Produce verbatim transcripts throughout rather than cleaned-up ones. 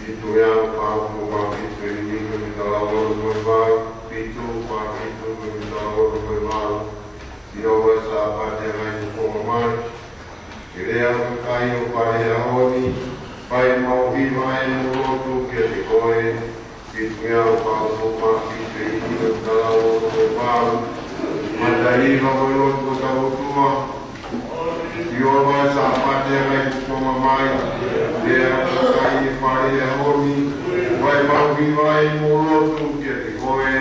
Fitu ʻe au, fā upu, fā fitu ʻe niʻihi, ko e mitala ono mo e valu, fitu, fā fitu, ko e mitala ono mo e valu. ʻIo, ʻa e Sāpate ʻa e ngaahi tukuʻanga mai. Ke lea ʻa e kakai ʻo e fale he ʻaho ni, fai ʻemau hiva ʻi heʻemau lotu kiate koe. Fitu ʻe au, fā upu, fā fitu ʻe niʻihi, ko e mitala ono mo e valu. Mata hiva mo e lotu ʻo e ʻOtua. ʻIo, ʻa e Sāpate ʻa e ngaahi tukuʻanga mai. Lea ʻa e kakai ʻo e fale he ʻaho ni, fai ʻemau hiva ʻi heʻemau lotu kiate koe.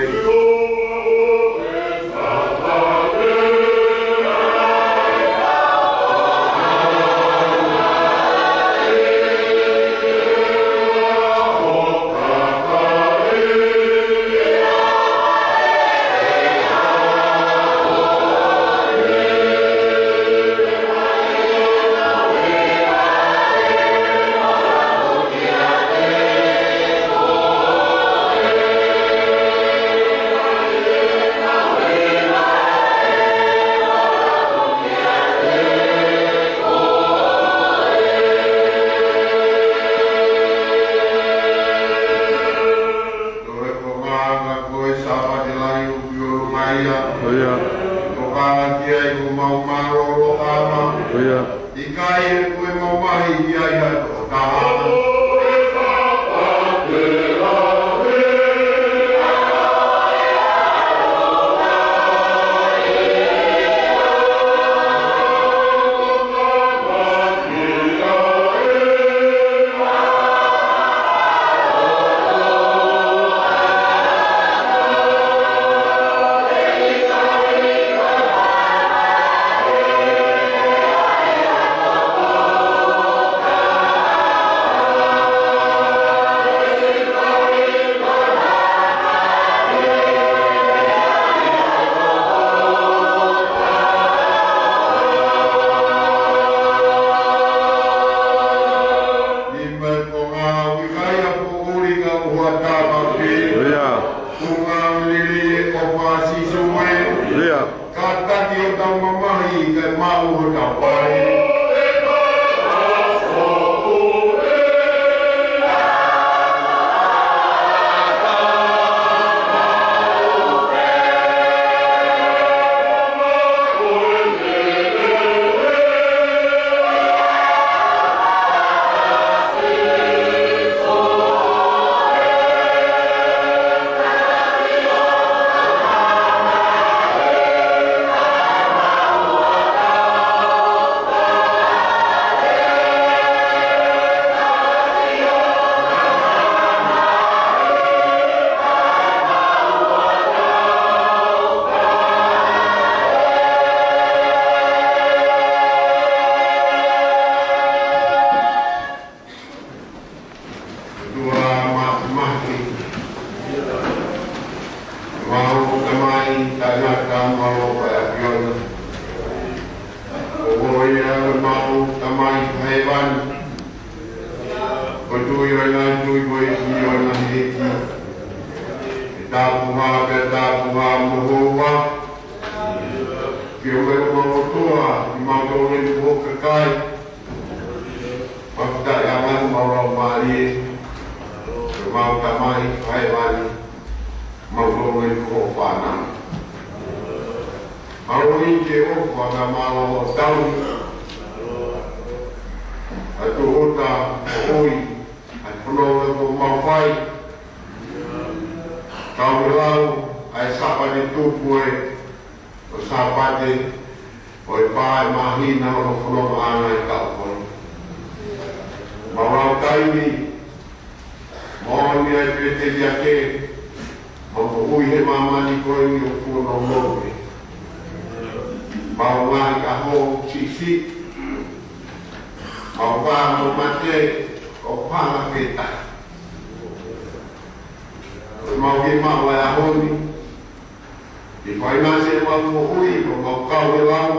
Toe ko e ngaahi ko e Sāpate lahi ʻoku ʻi ʻolunga ia. ʻIo. Ko e kakai ʻoku mau mālōlō ʻa ma. ʻIo. ʻIkai ʻe ko e mau mahi ia ia to taha. ʻIo. Ko e ngaahi ʻuhinga ia ʻoku ʻuli ngā ʻuha tāmateʻi. ʻIo. Ko e ngaahi lele ʻo Sīsū ē. ʻIo. Kātaki ʻo tau mamahi kae maʻu hotau fai. ʻOtua Māfimafi, mau Tamai, taʻengata mo e ʻAfiona. Ko koe ʻa e mau Tamai Hēvani. Ko e Tuʻi ʻo e ngaahi tuʻi, ko e ʻEiki ʻo e ngaahi ʻeiki. ʻE tapuhā, ʻe tapuhā mo houa. Ke ʻoua ʻe ʻOtua, ʻi mautolu ʻi ho kakai. Fakafetaʻi ʻa e mau laumālie, ʻe mau Tamai Hēvani, mautolu ʻi hoʻo fānau. Mālō ʻEiki ʻofa ʻa e mau ʻo tau, ʻa e tūʻuta ʻo ʻoi, ʻa e fononga ʻoku mau fai, kau lau, ʻa e Sāpate tupu ē, ko e Sāpate ʻo e fā ʻi he māhina ʻo e fononga ʻa e ngaahi kakai. Mau lau taimi, moʻoni ʻa e pēteliake, mau moʻui he māmani ko eni ʻoku fuʻu nounou pē. Mau ngaahi ʻaho siʻisiʻi, mau pā mo mate, ʻo pā ngā pētā. Mau ke mau ʻa e ʻaho ni, ʻi he fainase ʻemau moʻui, ko ʻemau kau he lau,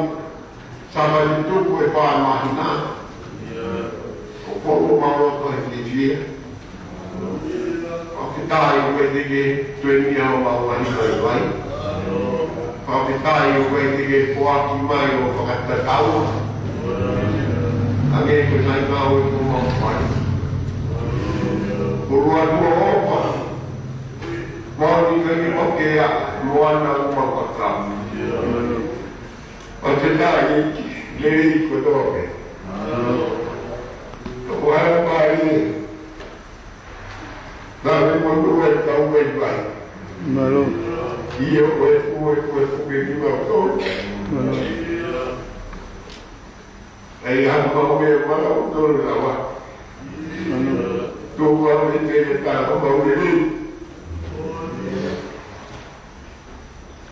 Sāpate tupu ʻe fā māhina. ʻOku ou ʻofa atu he fiefia. Fakafetaʻi ʻoku ʻikai te ke tuʻu ni ʻo mau lahi vaivai. Fakafetaʻi ʻoku ʻikai te ke foaki mai ʻo fakatatau. Hangē ko e ngaahi ngāue ʻoku mau fai. Mālō ʻOfa. Mālō ʻIkani Mokea, Moana Umakaka. ʻO te tā ʻEiki, lelei kotoa pē. ʻOku ʻalu mai ē. Naʻe monū e kau vaivai. Mālō. ʻIo, ko e fuʻu, ko e fuʻu ke ni mau tō. Mālō. ʻAi, hanga ʻo me mara ʻo tō lava. Mālō. Tō ua me te le tā ʻo mau lelei.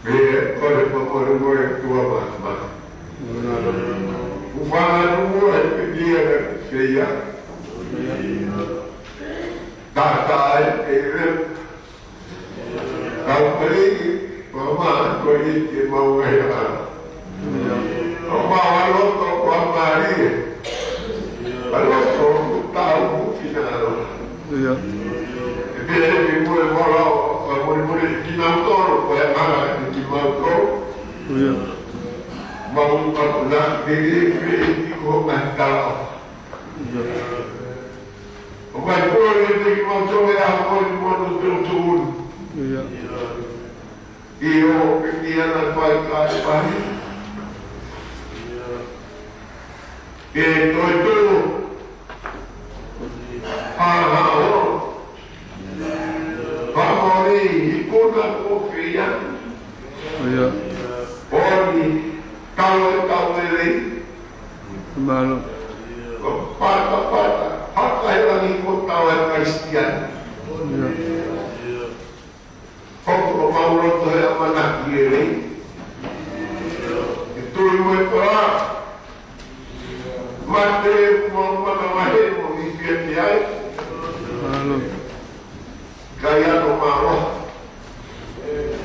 Pea ko e fakamolemole ʻa e ʻOtua Māfimafi. Ufana nu mo e pekia na feia. Tata ai e re. Tau pele ki mama ko i ke mau ngai a. ʻO mau ʻalu ʻo ko a mālie. ʻAlu ʻo ko tau mu fina alo. ʻIo. ʻE pehē ke mole mola ʻo, ka mole mole ki nau toro, ko e mara ki mau toro. ʻIo. Mau ka puna, pehē, pehē, ki ko mai tala. ʻIo. ʻO mai ko e te ki mau toro, ʻe a ko ni mo no toro toro. ʻIo. ʻIo, pehē ana fai kai pahi. Ke toe tō. Haʻo. Haʻo ni, i kona ko fia. ʻIo. ʻOni, tau e tau e lei. Mālō. Ko pata pata, haka e langi ko tau e Kalisitiane. ʻIo. Hoko ʻo mau loto he ʻamanaki lelei. ʻE tui mo e koa. Mate mo mana mahe mo i fia ki ai. Mālō. Kai ano mālō.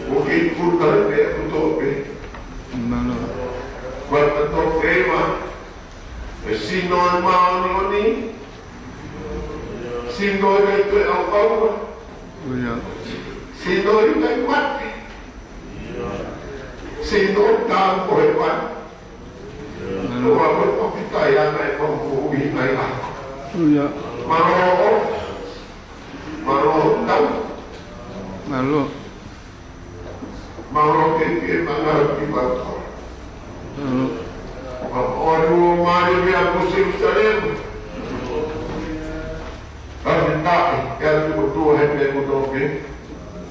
ʻO ke kuta e pe kuto pe. Mālō. Kuata to pe ma. ʻE sino e māʻoniʻoni. Sino e kai toe au au. ʻIo. Sino e kai mate. Sino e tau ko e pai. Mālō. Ua ko e papitai ana e pau ko ui nai a. ʻIo. Mālō. Mālō tau. Mālō. Mālō ke ke manga ki mau. Mālō. Mālō mālō mea ko Selusalema. Ka me taʻe, ke atu ko tua he pe ko toke.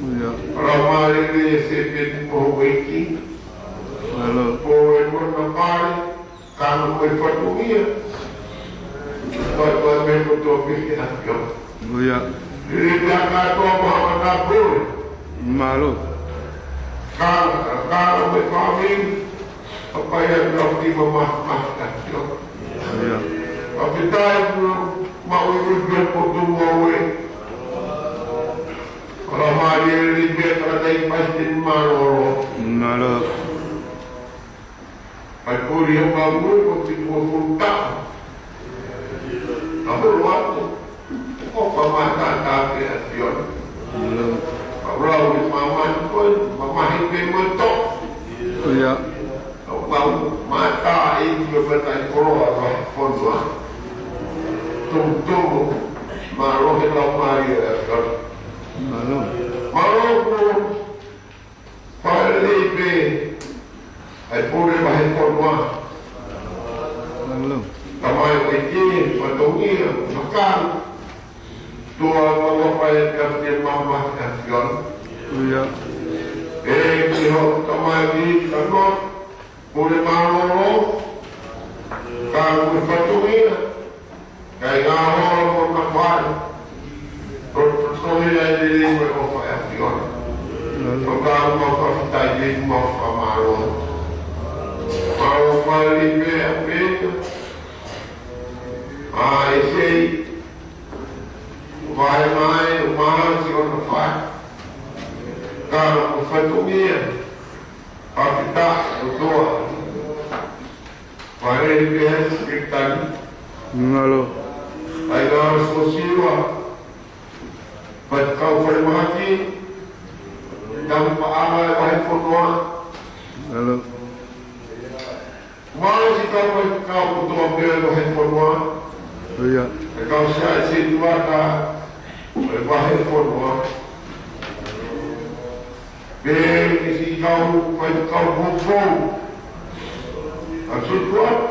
ʻIo. Mālō mālō ke se pe ko weiki. Mālō. Ko e mona pale. Ka mo e fatongia. Ko e, ko e meʻa kotoa pē ke ʻafio. ʻIo. Lele pē ʻa kātoa mo ha mata pole. Mālō. Ka, ka mo e fāmili. Papai ʻa e kau ki ma ma ma ʻafio. ʻIo. ʻApitai ku ma ui ui pē ko tu mo ue. Ka ma lele pē ka tai pai te mālōlō. Mālō. ʻAi pōli ʻo ka ue ko te kua fulu taʻu. Ka holo atu. ʻO ka mātātā ke ʻAfiona. Ka rau e māmani koe, mamahi pē mo e tō. ʻIo. ʻO ka u mātā e ki o ka tai koloa ka he fonua. Tumutumu, mālō he lau mālie ʻa e ʻAfiona. Mālō. Mālō ko Fale pē, ʻai pule vahe fonua. Mālō. Tamai ʻo e ke, fatongia, makau. Toa ua ua fai ʻa e kafe mama ʻa e ʻAfiona. ʻIo. ʻE ki ho tamai ki kanoa, pule mālōlō. Ka ua fatongia. Kai ngā hoa mo ka fai. Ko, ko, ko e ai lelei mo e ʻofa ʻa e ʻAfiona. Ko ka mau ka fitai pē mau fakamālō. Mau fai pē ʻa pē. ʻA e sei. Vai mai, o maha si ona fai. Ka ko fatongia. Papita, ʻotoa. Fale pē ʻa e sekelitali. Mālō. ʻAi ngā sosiua. Faikau falemahaki. Tau paʻanga e vahe fonua. Mālō. Mālō si kau faikau kotoa pē e vahe fonua. ʻIo. E kau sia e se tuata. E Vahefonua. Pea ki he siʻi kau faifekau poupou. ʻA Sīsū atu.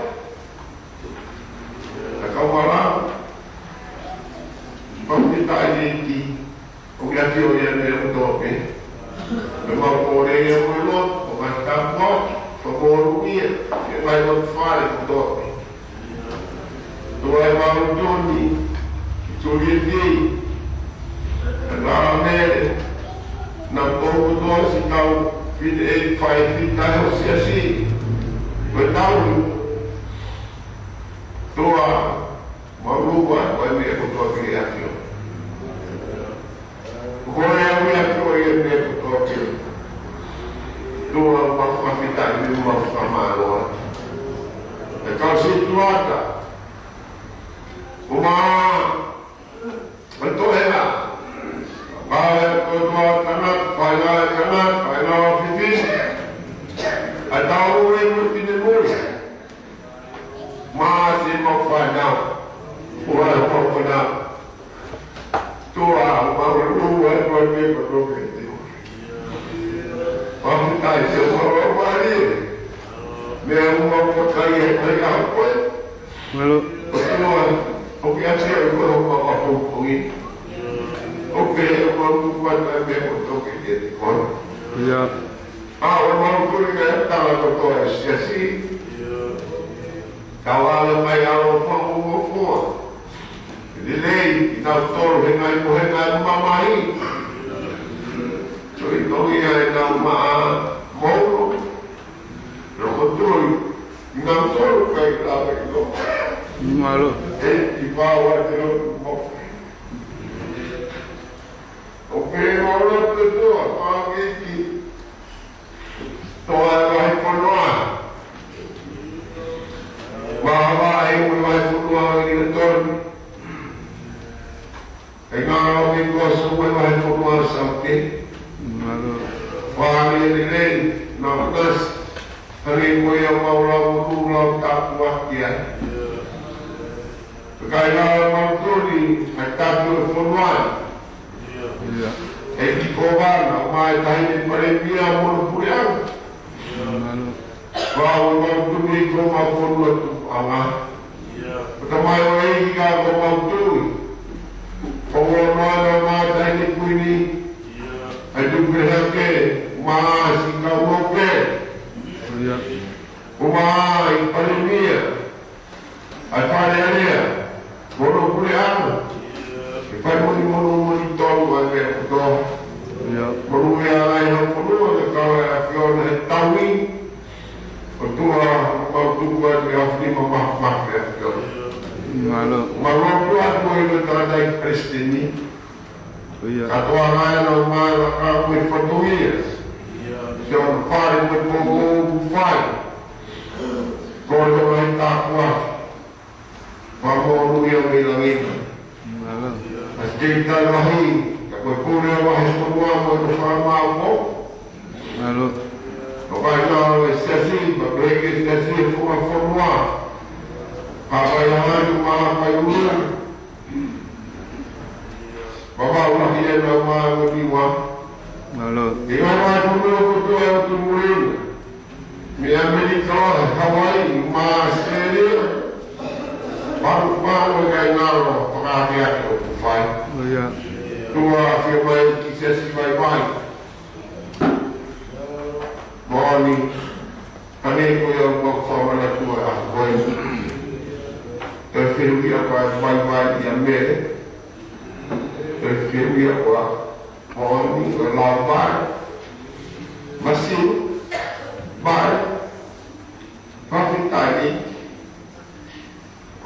ʻA e kau malanga. Pea mo e taʻahine ʻoku ʻi he ʻafio ʻi he meʻa kotoa pē. Pea mau kole ia mo e lotu, ʻo mai ka mo, ka mo lu ia, ke mai mo fale kotoa pē. Tuʻa e mau toni, ki Tulieti, ʻa Nala Mele, naʻa nau kotoa siʻi kau fine ʻeiki faifekau ʻo e siasi, ko e tau, tuʻa, mau lua, ko e meʻa kotoa pē ʻi he ʻafio. Ko e au ia ko e meʻa kotoa pē. Tuʻa mau fakafetaʻi mo mau fakamālō. E kau sētuata. Uma. Ko e toenga. Pau e kotoa tangata, faʻahinga e tangata, faʻahinga ʻo e fefine. ʻA e tau e mo e finemui. Mā si mau fānau. Ua e mau fānau. Tuʻa, mau lua e mau meʻa kotoa pē. Fakafetaʻi te mau lau mālie. Meʻa uma ʻoku kai e kai a koe. Mālō. Ko tuʻa, ʻoku ʻi ai e koe ʻo mau ʻapongipongi. ʻOku pehē ʻoku mau tuku atu e meʻa kotoa pē kiate koe. ʻIo. ʻA, ʻo mau kuri ka e tala kotoa e siasi. Tau ala mai ʻa e ʻofa mo e ʻofa. Lelei, ʻi he tau tolu he ngaahi mo he ngaahi mamahi. Sio ʻi he tongi ʻa e tau maʻa moulo. Loko tui, ʻi he tau tolu kai lava ʻi loto. Mālō. ʻE, ʻi pau ʻa e lotu mo. ʻOku mau lotu ʻOtua, pākiki. Toa e vahefonua. Mālō e ʻū vahefonua ʻi he tonu. ʻE ngā ʻo ke kua so e vahefonua Saute. Mālō. Fale lelei, nā nasi. Hangē ko ia mau lau, mau lau tāpuaki ai. Kae ngā mau toni, ʻa e tatu e fonua. ʻIo. ʻEiki Kōvana, ʻo mai tahi ni Palēmia mo hono puleʻanga. Mālō. Pau e mau tuni ko mau fonua tuʻanga. ʻIo. Ko tamai ʻo e ʻEiki ka ko mau tui. Ko mau noa na mai tahi ni Kuini. ʻIo. ʻA e tuku hake, mā si kau lope. ʻIo. Ko mai Palēmia. ʻA e Fale Alea, mo hono puleʻanga. ʻE fai moni mono moni tonu ʻa e meʻa kotoa. ʻIo. Monu ia ʻa e hau fonua, ʻe kau e ʻAfiona he taui. ʻOtua, mau tuku atu e ʻaho ni ma ma ma e ʻAfiona. Mālō. Mau lotu atu ʻi he tangataʻeiki Palesiteni. ʻIo. Katoa nai na ma la ka mo e fatongia. ʻIo. Sio na fale mo e poupou ʻoku fai. Kole mai tāpuaki. Fakamoʻoni ia mei langi. Mālō. ʻA e kei tangataʻeiki, ka ko e pule ʻa e vahefonua mo e fakamaau. Mālō. ʻO kai na ʻo e siasi, ma pehē ki he siasi he funga fonua. Hapai ʻa Haʻapai, Haʻapai ʻUlu. Papa ula ki e na ma mo ni wa. Mālō. ʻI he vahefonua kotoa ʻo Tumulinga. Mei ʻAmelika, Hawaiʻi, mo ʻAositelēlia. Paru paru e kai ngalo, fakaakeake ʻoku fai. ʻIo. Tuʻa ʻafio mai ki he siasi vaivai. Moʻoni, hangē ko ia ʻoku mau fakamanatua ʻa koe. Toe fehuʻia ko e vaivai ia Mele. Toe fehuʻia ko e moʻoni ko e lao vai. Masiu, vai, fakafetaʻi.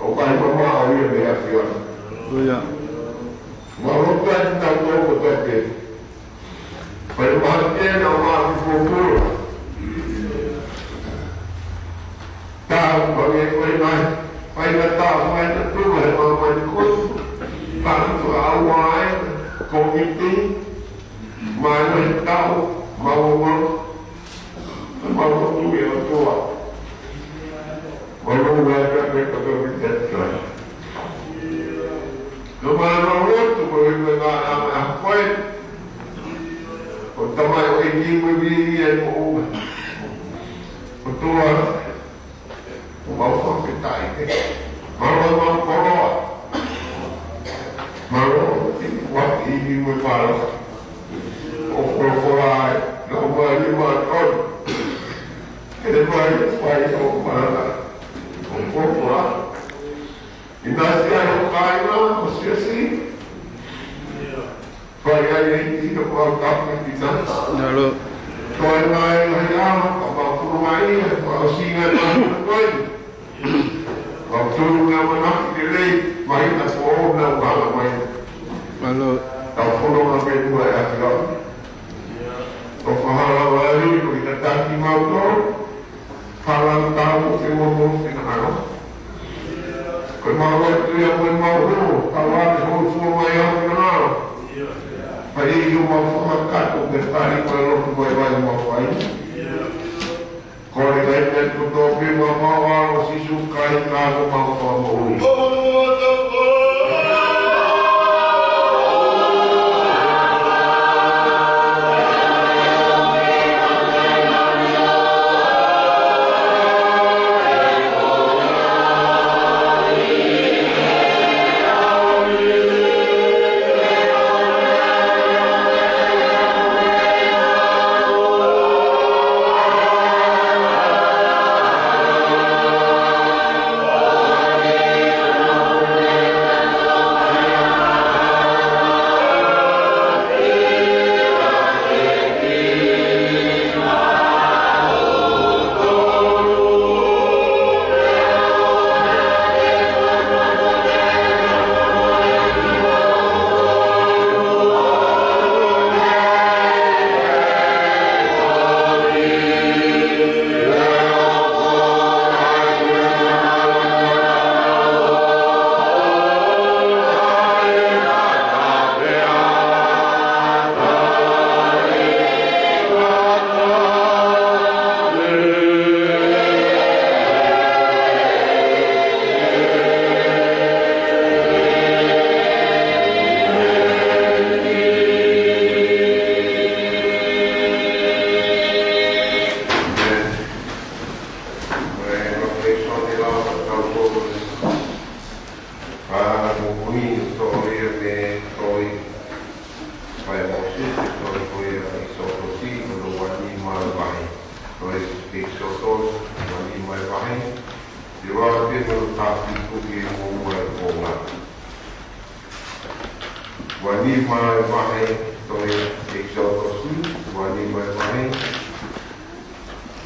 ʻOku ʻi ai mamaʻo ia mei he ʻAfiona. ʻIo. Mau lotu atu na ko ko toke. Fai mahaki na ma ki pōpula. Tau, fai e fai mai. Fai na tau, fai na tuma, he mau mai ko. Fai na tau, fai na komiti. Mai na tau, mau mau. Mau lotu e ʻOtua. Mau lotu e ʻOtua. Mau lotu e ʻOtua. ʻEiki, mo e viʻia ʻi he moʻunga. ʻOtua, ʻoku mau fakafetaʻi. Mālō ʻemau koloa. Mālō ʻi he ʻEiki mo e mālō. ʻOku folofola ai, naʻa mau ʻi he mātoni. Ke ne mai fai ʻo mana. ʻOku folofola. ʻInasi ai ʻo kāinga, ʻo siasi. Fai ai e ʻEiki ʻo kau tapu ʻi he tau. Mālō. Toe ngāue ngaahi ʻaho, ka mau kuru mai, ka mau singa e mau kuru mai. Mau tunu ngā manaki lelei, mai na ko na uhala mai. Mālō. Tau fono ngā pēnua e ʻAfiona. Tau fahala vali, ko i tataki mau tō. Hala tau ke mo mo ke na hano. Ko e mau atu ia ko e mau ho, tau ake ho fua mai au ke na hano. Pea ʻi he mau fakakato ke tali ko e lotu vaivai mau fai. Ko e kai pē ko tō pē mau mau ʻa Sīsū Kalaisi ko mau fakamoʻui. Fai Mōsese, tohi ko ia ʻEkisoto, ko hono uanima e vahe. Tohi ʻEkisoto, uanima e vahe. Te u lau pē hono taha fitu ki he uaua e konga. Uanima e vahe, tohi ʻEkisoto, uanima e vahe.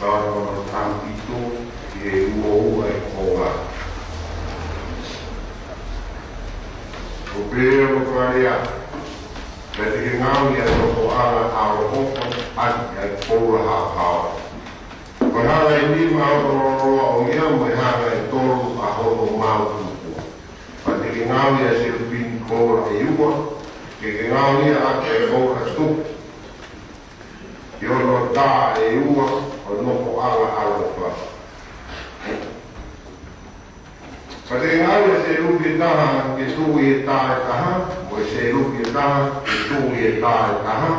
Lau hono taha fitu ki he uaua e konga. ʻOku pehē hono fakalea: Pea te ke ngaohi ʻa e nofoʻanga ʻaloʻofa ʻaki ʻa e koula haohaoa. Ko e hala ʻe nima ʻo e loloa ʻo ia, mo e hala ʻe tolu ʻa hono maotupu. Pea te ke ngaohi ʻa e selupini koula ʻe ua, ke ke ngaohi ia ʻaki ʻa e koula tupu ʻi hono tā ʻe ua ʻo e nofoʻanga ʻaloʻofa. Pea te ke ngaohi ʻa e selupi ʻe taha ke tuʻu ʻi he tā ʻe taha, mo e selupi ʻe taha ke tuʻu ʻi he tā ʻe taha,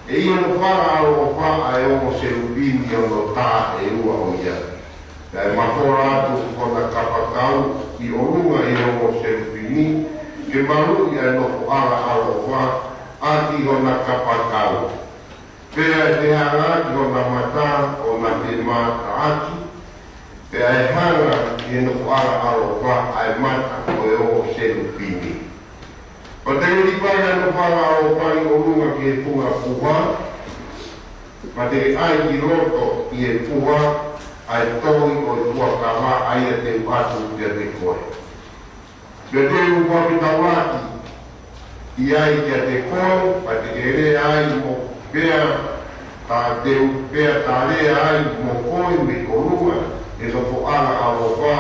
ʻe ʻi hono foʻanga ʻaloʻofa ʻa e ongo selupini ʻi hono tā ʻe ua ʻo ia. Pea ʻe mafola atu hona kapakau ʻi ʻolunga ʻi he ongo selupini, ke maluʻi ʻa e nofoʻanga ʻaloʻofa ʻaki hona kapakau. Pea ʻe fehālaaki hona mata ʻo na femataʻaki, pea ʻe hanga ʻe he nofoʻanga ʻaloʻofa ʻa e mata ʻo e ongo selupini. Pea te ke lipai ʻa e nofoʻanga ʻaloʻofa ʻi ʻolunga ki he funga puha, pea te ke ʻai ki loto ʻi he puha ʻa e tohi ʻo e fuakava ʻa ia te u ʻatu kiate koe. Pea te u fakafetaulaki ʻi ai kiate koe, pea te ke lea ai mo, pea ta te u, pea ta lea ai mo koe mei ʻolunga ʻi he nofoʻanga ʻaloʻofa,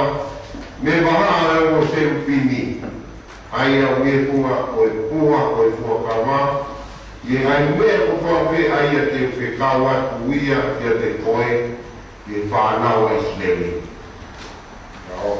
mei he vahaʻa ʻo e ongo selupini, ʻa ia ʻoku ʻi he funga ʻo e puha ʻo e fuakava, ʻi he ngaahi meʻa kotoa pē ʻa ia te u fekau atu ia kiate koe, ʻi he fānau ʻa ʻIsileli. ʻIo.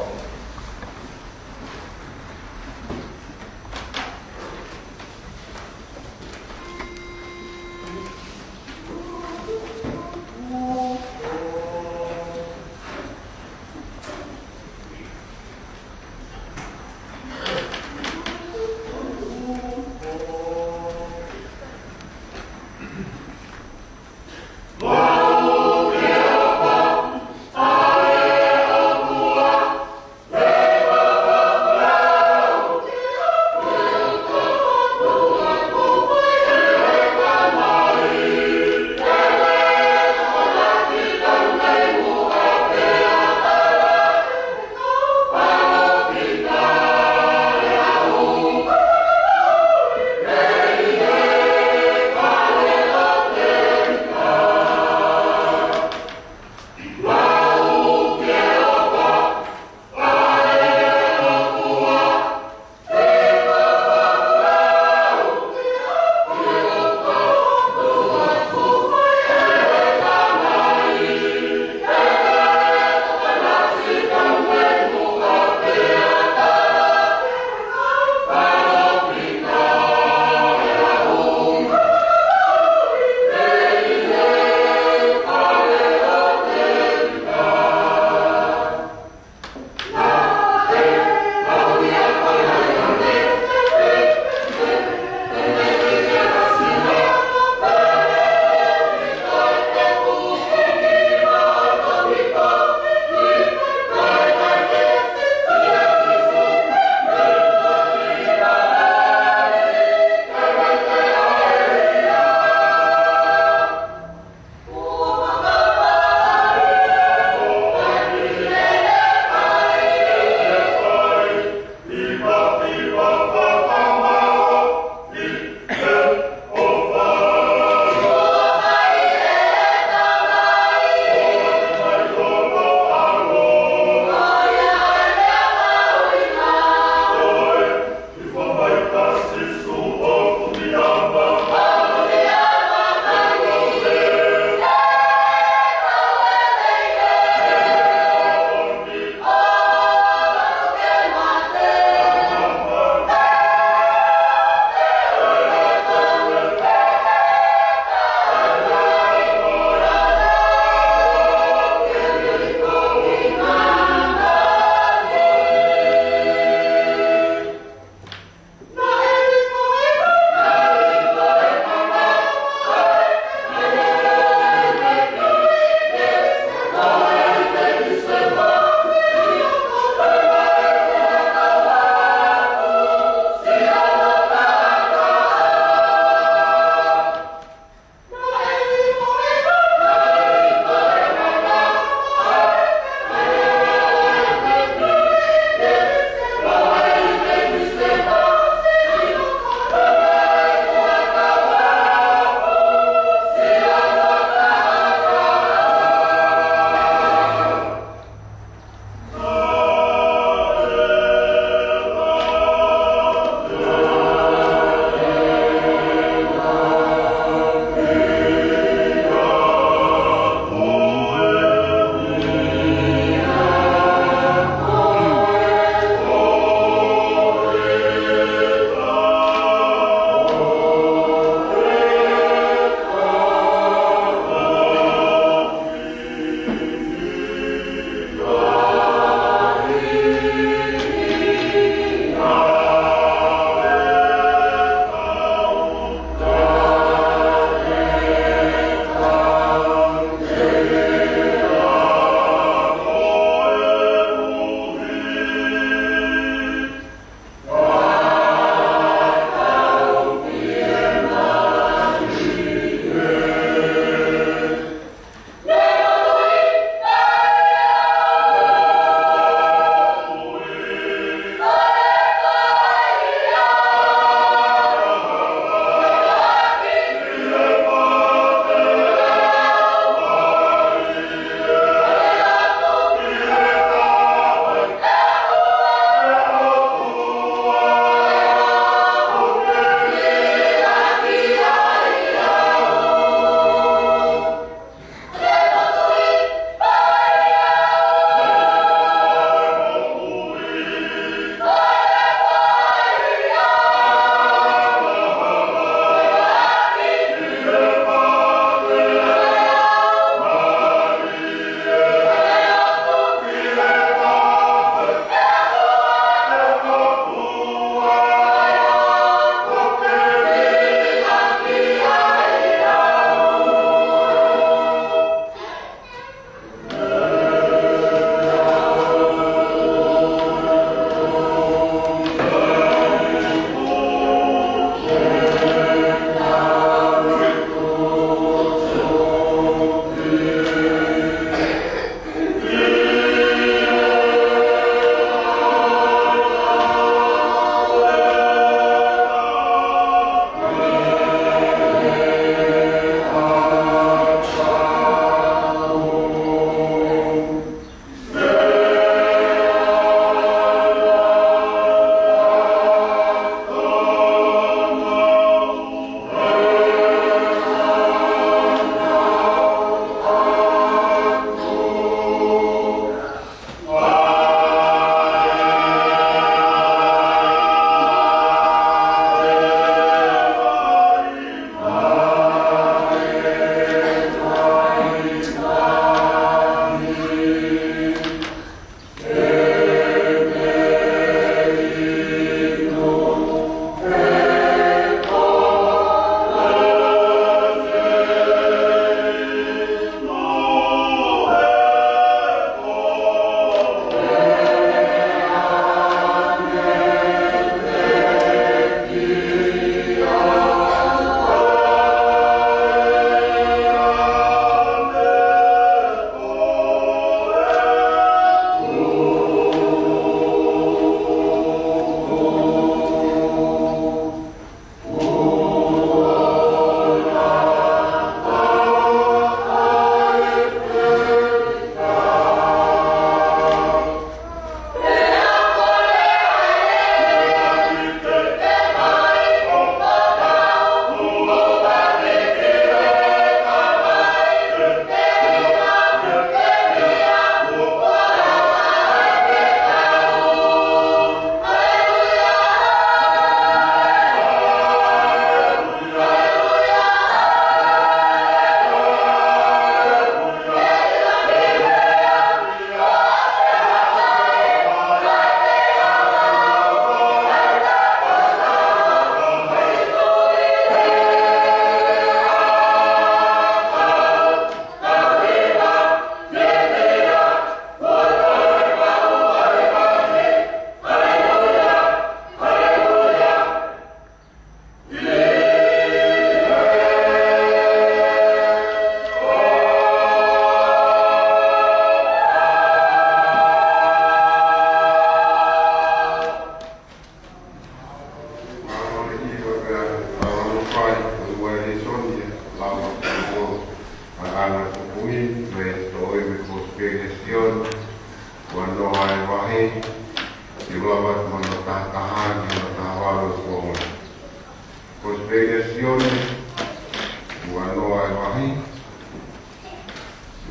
Ua noa e vahe,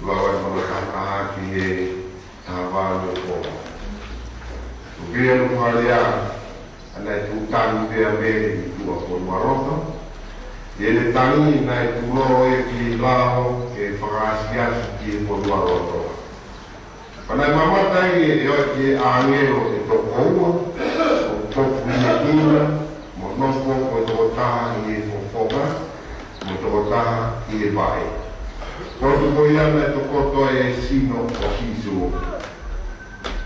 ua ua e ua tahataha ki he taha valu e kolo. Tuku ia ʻo fale ʻa naʻe tuʻutangi pē ʻa Mele ʻi tuʻa Fonualoto. ʻI heʻene tangi naʻe tuʻu lolo ia ki he lao ke fakaasiasi ki he Fonualoto. Pea naʻe mamata ai ʻe he ʻāngelo ʻe toko ua, ʻo pofu ʻi he ʻina, mo nofo ko e tokotaha ʻi he fofonga, mo e tokotaha ʻi he vaʻe. Potu ko ia naʻe tokoto ai e sino ʻo Sīsū.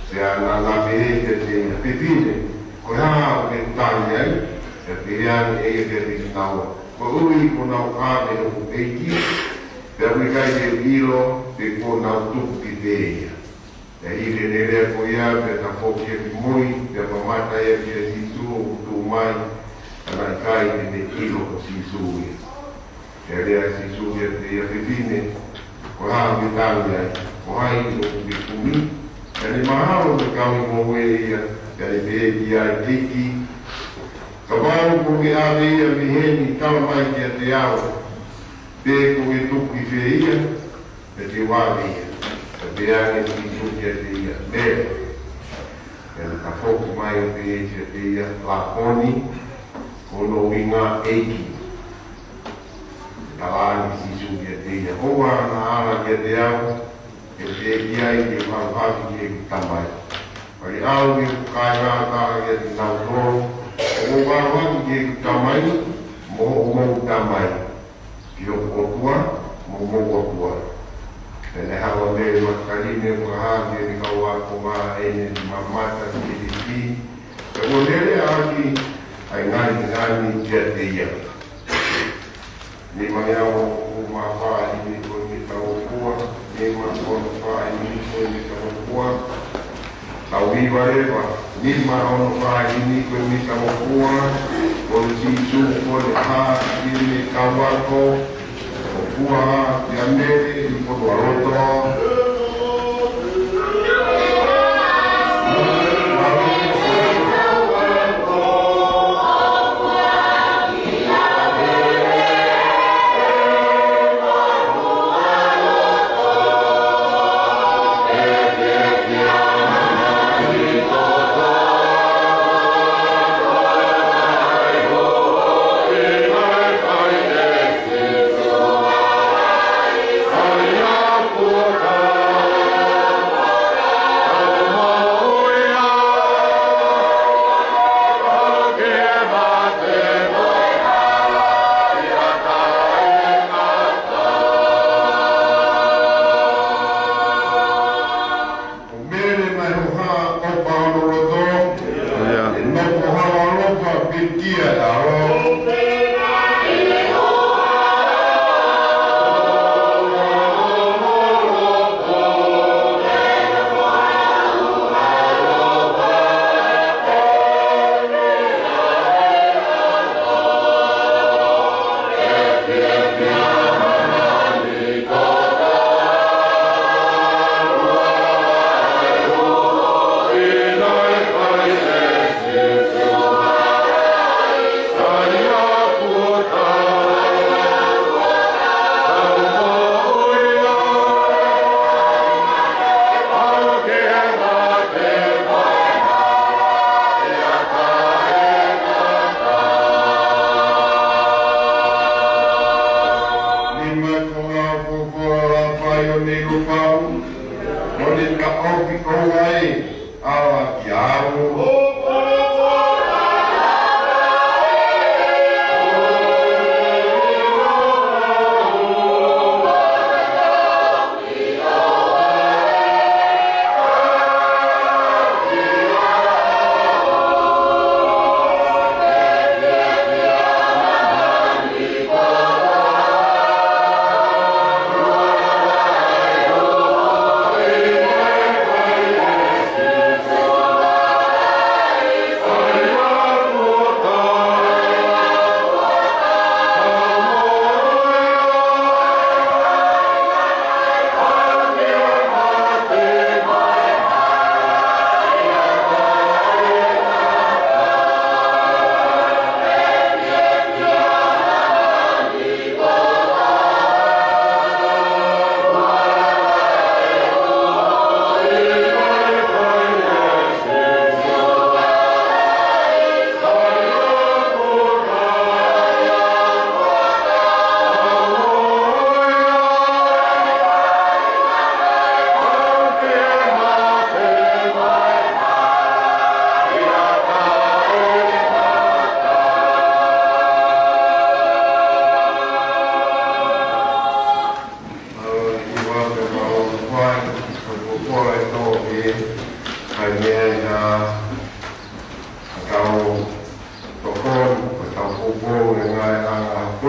Pea naʻa na pehē kiate ia, Fefine, ko e hā ʻoku ke tangi ai? Pea pehē ange ʻe ia kiate kinaua, Koeʻuhi kuo nau ʻave hoku ʻEiki, pea ʻoku ʻikai te u ʻilo pe kuo nau tuku ki fē ia. Pea hili ʻene lea ko ia, pea tafoki ia ki mui, pea mamata ia kia Sīsū ʻoku tuʻu mai, ka naʻe ʻikai te ne ʻilo ko Sīsū ia. Pea lea ʻa Sīsū kiate ia, Fefine, ko e hā ʻoku ke tangi ai? Ko hai ʻoku ke kumi? Pea ne mahalo ko e kau ʻi ngoue ia, pea ne pehē ki ai, ʻEiki, kapau ʻoku ke ʻave ia mei heni, tala mai kiate au pe ʻoku ke tuku ki fē ia, pea te u ʻave ia. Pea pehē ange ʻe Sīsū kiate ia, Mele. Pea ne tafoki mai ʻo pehē kiate ia, Lāponi, ko hono ʻuhinga ʻEiki. Talaange ʻe Sīsū kiate ia, ʻOua naʻa ala kiate au, ke u teʻeki ai ke u haʻu hake ki heʻeku Tamai. Fai au ki heʻeku kāinga, tala kiate kinautolu, ʻOku ou haʻu hake ki heʻeku Tamai, mo hoʻomou Tamai, ki hoku ʻOtua, mo homou ʻOtua. Pea ne haʻu ʻa Mele Makitaline ʻo fakahā ki heʻene kau ako ʻa ʻene mamata ki he ʻEiki, pea kuo ne lea ʻaki ʻa e ngaahi meʻa ni kiate ia. Nima ngeau hongofulu mā fā ʻi he ko e mita ʻo fua, nima ono fā ʻi he ko e mita ʻo fua. Tau hiva leva, nima ono fā ʻi he ko e mita ʻo fua, ko Sīsū ko e hā ʻi he kau ako, ʻo fua ʻia Mele ʻi Fonualoto. Ko Mele naʻe hohaʻa ʻofa hono loto, ʻIo. ʻe nofo hala ʻalofa pekia ʻa e ʻAlo. Nima konga ʻo fofo la fai ʻo ne lupau, ʻo ne ka ofi ʻo ai, ʻalu ki ʻalu.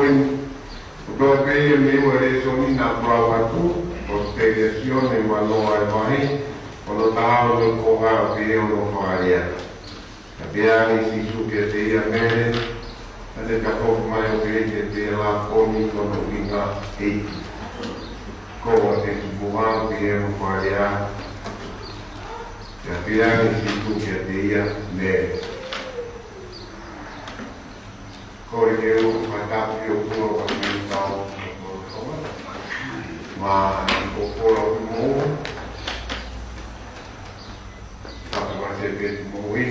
ʻOku toe pē ia mei he lēsoni naʻa ku lau atu, ʻoku tau ʻi he Sione vahe ono ʻa e vahe, ono taha ʻo e konga pē ʻo hono fakalea. Pea pehē ange ʻe Sīsū kiate ia, Mele. Pea ne tafoki mai ʻo pehē kiate ia, Lāponi, ko hono ʻuhinga ʻEiki. Ko e kimuʻa pē ʻo hono fakalea. Pea pehē ange ʻe Sīsū kiate ia, Mele. Kole ke u fakatapu ʻi ho puleʻanga ʻi he ʻaho ni. Mālō e ʻofa ʻoku mou. Tapu ʻa e Sēpesi Moʻui.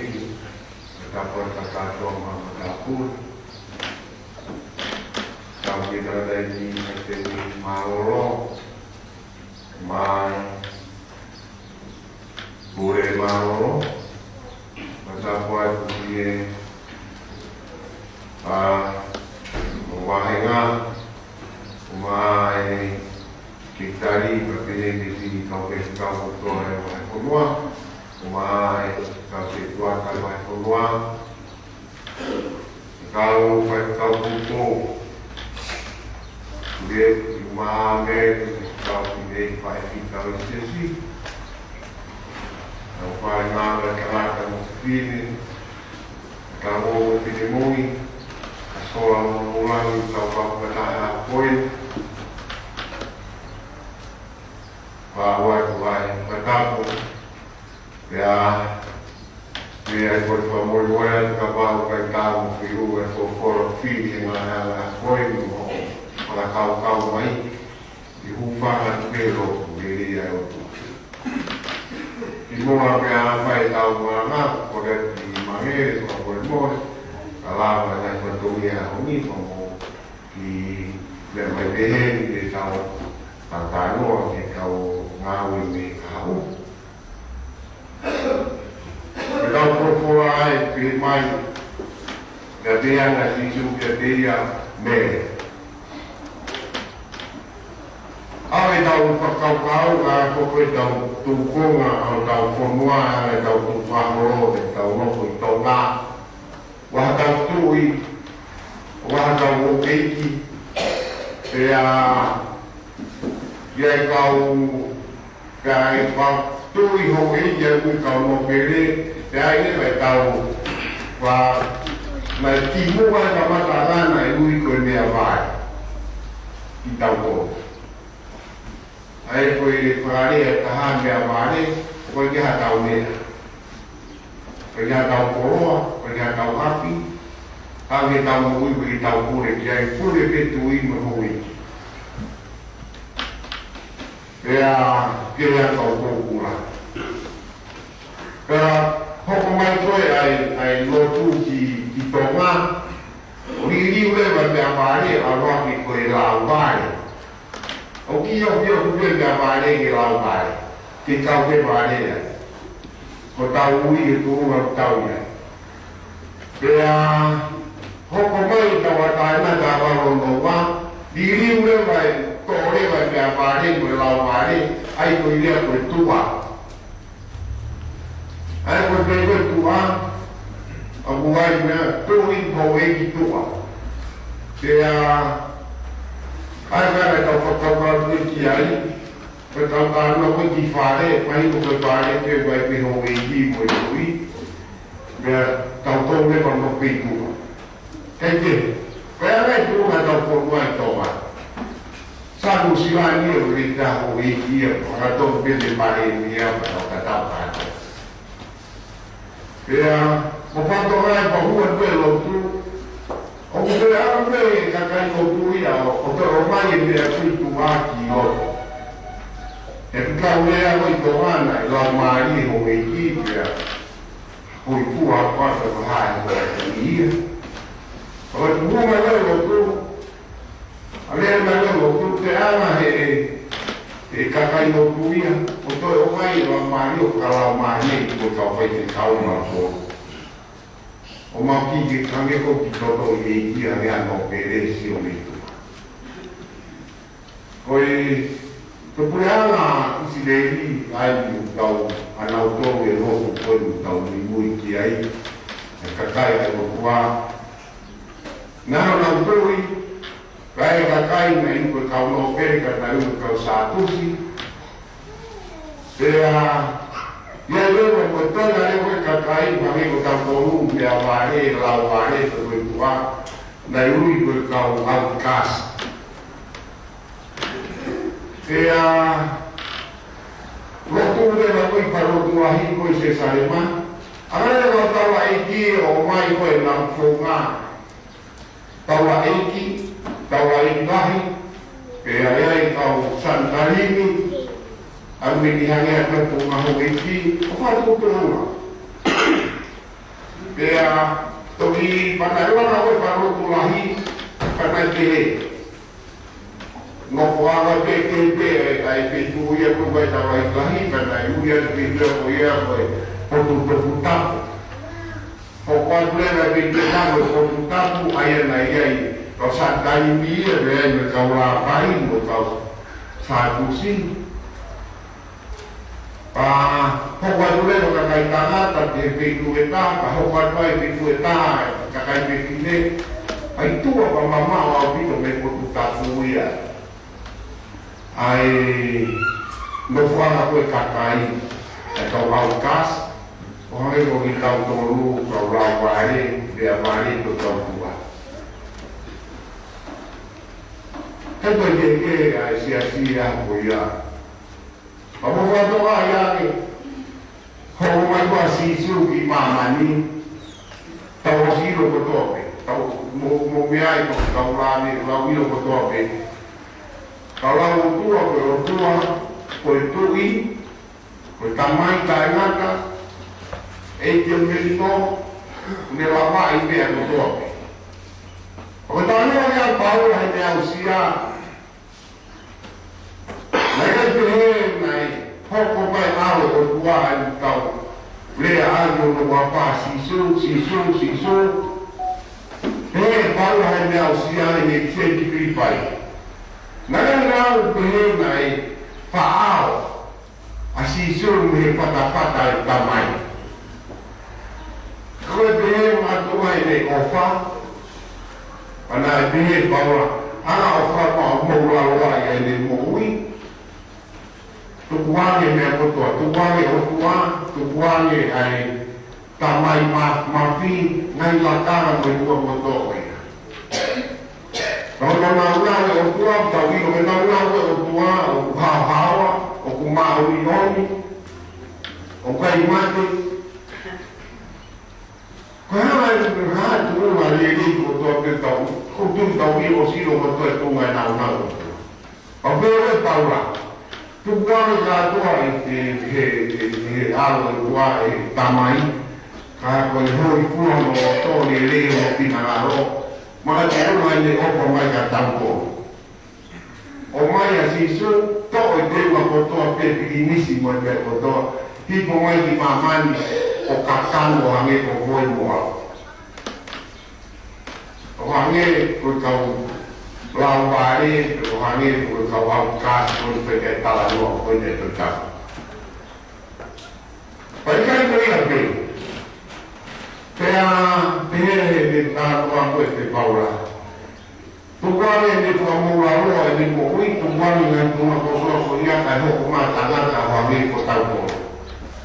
Tapu ʻa e kātoa mama tapu. Tapu ki he tangataʻeiki Palesiteni Mālōlō. Mai. Pule Mālōlō, mo e tapu atu ki he, ʻa, mo e vāhenga, mo e kei tali, mo e pehē ki he siʻi kau pē kau kotoa ʻo e vahefonua, mo e kau setuata ʻo e vahefonua, kau faifekau poupou. Pule, ʻi māmē, kau ki he faifekau ʻi he siasi. Kau fai ngāue ʻa e tangata mo e fefine. Kau ō mo e finemui. Kau sola mo ulangi, kau fakataha ko ē. Kau atu ai, fakatapu. Pea, pea ko e fakamolemole atu kapau ʻoku ʻikai ke u fiu he folofola fili he ngaahi anga ko eni mo e fakakaukau mai, ʻi he hūfanga atu pē lotu lelei ʻa e ʻOtua. Kimuʻa pea fai ʻetau malanga, ko e kiʻi mahele, fakamolemole, ka lava ʻa e fatongia ʻo e ʻaho ni, pea mo e kiʻi meʻa mai pehē ni ke tau talanoa ki he kau ngāue mei he kahaʻu. Ko ʻetau folofola ʻoku pehē mai, pea pehē ange ʻe Sīsū kiate ia, Mele. ʻA ʻetau fakakaukau, ʻa ko ʻetau tuʻu konga, ʻa ʻetau fonua, ʻa ʻetau tuʻu fakaholo, ʻetau nofo ʻi Tonga. Ko haʻatau tuʻi, ko haʻatau houʻeiki, pea, ʻi ai e kau, pea ʻi ai e kau tuʻi houʻeiki ʻa e ui kau nōpele, pea ʻi ai e tau, pea, naʻe kimuʻa e kamataʻanga naʻe ui ko e meʻavale. Ki tau ko. ʻA ia ko e fakalea ʻe taha meʻavale, ʻoku ʻikai ke ʻi ai haʻatau meʻa. ʻIkai ke ʻi ai haʻatau koloa, ʻikai ke ʻi ai haʻatau ʻapi, ka ʻoku ʻi ai ʻetau moʻui, ʻoku ʻi ai ʻetau pule ki ai, pule pē tuʻi mo houʻeiki. Pea, ke ʻi ai haʻatau pōpula. Pea, hoko mai ko ē ʻa e, ʻa e lotu ki, ki Tonga, ʻo liliu leva e meʻavale, ʻalu hake ko e lauvale. ʻOku kiʻi ofiofi pē meʻavale ki he lauvale, ke kau pē vale ai. Ko ʻetau ui he tuʻunga ʻoku tau ʻi ai. Pea hoko mai ʻetau ʻatamai taʻu valu ono ua, liliu leva e, toʻo leva e meʻavale mo e lauvale, ʻa ia ko e lea ko e tuʻa. ʻA ia ko e pehē ko e tuʻa, ʻoku ʻi ai e meʻa, tuʻi houʻeiki tuʻa. Pea, ʻa ia ko e meʻa ʻoku tau fakakaukau ki ai, ko ʻetau talanoa ko ē ki fale, mahino ko e fale pē ʻoku ʻi ai pē houʻeiki mo e tuʻi, pea tau tau leva mo e tuʻa. Kae kehe, ko e anga e tuʻunga ʻetau fonua ʻi Tonga. Sa Nuʻu Sila ni ʻoku ʻi ai e houʻeiki ia, ʻoku tau pehē palēmia, pea tau tatau kātoa. Pea, mo e fatongia ʻi he pō ʻoku ʻi ai e lotu, ʻoku pehē ʻa e kakai lotu ia, ʻo, ʻo toʻo mai e meʻa ko e tuʻa ki loto. He ʻoku tau lea ko ē ʻi Tonga naʻe laumālie houʻeiki, pea, houʻeiki ʻoku ʻi ai e tuʻa ko ē ʻi ai. ʻO e tuʻunga ʻo e lotu, ʻa e lea ʻa e lotu, ko e anga ē, ʻe kakai lotu ia, ʻo toe ʻomai e laumālie, ʻo fakalaumālie ʻi he kau faifekau mo e kolo. ʻO mau kiʻi hangē ko e kiʻi toʻo ʻi he ʻEiki ʻa e nōpele ʻo e sio mei tuʻa. Ko e, ko e puleʻanga ʻIsileli ʻa ia ʻoku tau, ʻa nautolu e lotu ko ē ʻoku tau muimui ki ai, e kakai ʻa e ʻOtua. Naʻa nau tui, Kae kakai naʻe ui ko e kau nōpele, ka naʻe ui ko e kau Sātusi. Pea ʻi ai leva ko e toenga leva ko e kakai, hangē ko e kau tolu, meʻavale, lauvale, ko e tuʻa, naʻe ui ko e kau aotikasi. Pea lotu leva ko ē ʻi he falelotu lahi ko ē ʻi Selusalema. Hanga leva ʻe he taulaʻeiki ʻo ʻomai ko ē ʻenau founga taulaʻeiki, taulaʻeiki lahi, pea ʻi ai e kau Sanitalimi, ʻa ia naʻe hangē ha kau founga houʻeiki, ʻo fai tuʻutuʻuni. Pea toki pehē naʻe langa ko ē e falelotu lahi, pea naʻe pehē, nofoʻanga pē ke pē ʻa e feituʻu ia ko ē ʻa e taulaʻeiki lahi, pea naʻe ui ʻa e feituʻu ko ia ko e Potu Toputapu. Hoko atu leva e feituʻu ko e Potu Toputapu, ʻa ia naʻe ʻi ai e kau Sanitalimi ia, pea ʻi ai mo e kau Lāpai, mo e kau Sātusi. Pea hoko atu leva e kakai tangata ki he feituʻu ʻe taha, pea hoko atu ai e feituʻu ʻe taha, kakai fefine, ʻa e tuʻa pea mamaʻo ʻaupito mei he Potu Tapu ia ʻa e nofoʻanga ko ē e kakai, ʻa e kau aotikasi, ʻo hangē ko kitautolu, kau lauvale, meʻavale, ko e kau tuʻa. He ko e kehekehe ʻa e siasi ia ko ia. Pea mo e fakatokangaʻi ange, hoʻo ʻomai ko ē ʻa Sīsū ki māmani, tau ʻosi ʻilo kotoa pē, tau mo, mo meʻa ai ko e tau lave, lau ʻilo kotoa pē. Ka lau ʻOtua ko e ʻOtua, ko e Tuʻi, ko e Tamai taʻengata, ʻEiki ʻo e melino, ne lavaʻi meʻa kotoa pē. ʻO ka tau lau ia Paula he meʻa aʻusia, naʻe ʻikai pehē naʻe hoko mai ʻa e ʻOtua ʻi heʻetau lea ʻaki hono huafa Sīsū, Sīsū, Sīsū. Pehē ʻe Paula he meʻa aʻusia ʻi he Filipai. Naʻe ʻikai lau pehē naʻe faʻao ʻa Sīsū mei he fatafata ʻo e Tamai. Ko e pehē mātuʻa ʻene ʻofa, pea naʻe pehē ʻe Paula, ʻa e ʻofa maʻa hoʻomou lalo ai ʻene moʻui. Tukuange meʻa kotoa, tukuange ʻOtua, tukuange ʻa e Tamai ma-, mafi, ngaahi lakanga mo e tuʻa kotoa ko ia. Tau nāunau e ʻOtua, tau ʻilo ke nāunau e ʻOtua, ʻoku haohaoa, ʻoku māʻoniʻoni, ʻoku ʻikai mate. Ko e hā e, ko e hā e tuʻunga lelei kotoa pē tau, ko e tuʻu tau ʻilo ʻosi ʻilo kotoa e tuʻunga e nāunau. Pea pehē ʻe Paula, tukuange kātoa ʻi he, he, he, he ʻAlo ʻo e ʻOtua ʻa e Tamai, ka ko e hōifua hono loto, lelei hono finangalo, makatuʻunga ʻene ʻofa mai kiate kitautolu. ʻOmai ʻa Sīsū, toʻo e teunga kotoa pē, pilinisi mo e meʻa kotoa, hifo mai ki māmani ʻo kakano ʻo hangē ko koe mo au. ʻO hangē ko e kau lauvale, ʻo hangē ko e kau aotikasi, ko e fai e talanoa ko eni ʻe tautolu. Pea ʻikai ko ia pē. Pea pehē ʻe he talanoa ko ē ʻa Paula, tukuange ʻene fakamoʻulaloa ʻene moʻui, tukuange ngaahi tuʻunga kotoa ko ia kae hoko mai e tangata ʻo hangē ko kitautolu.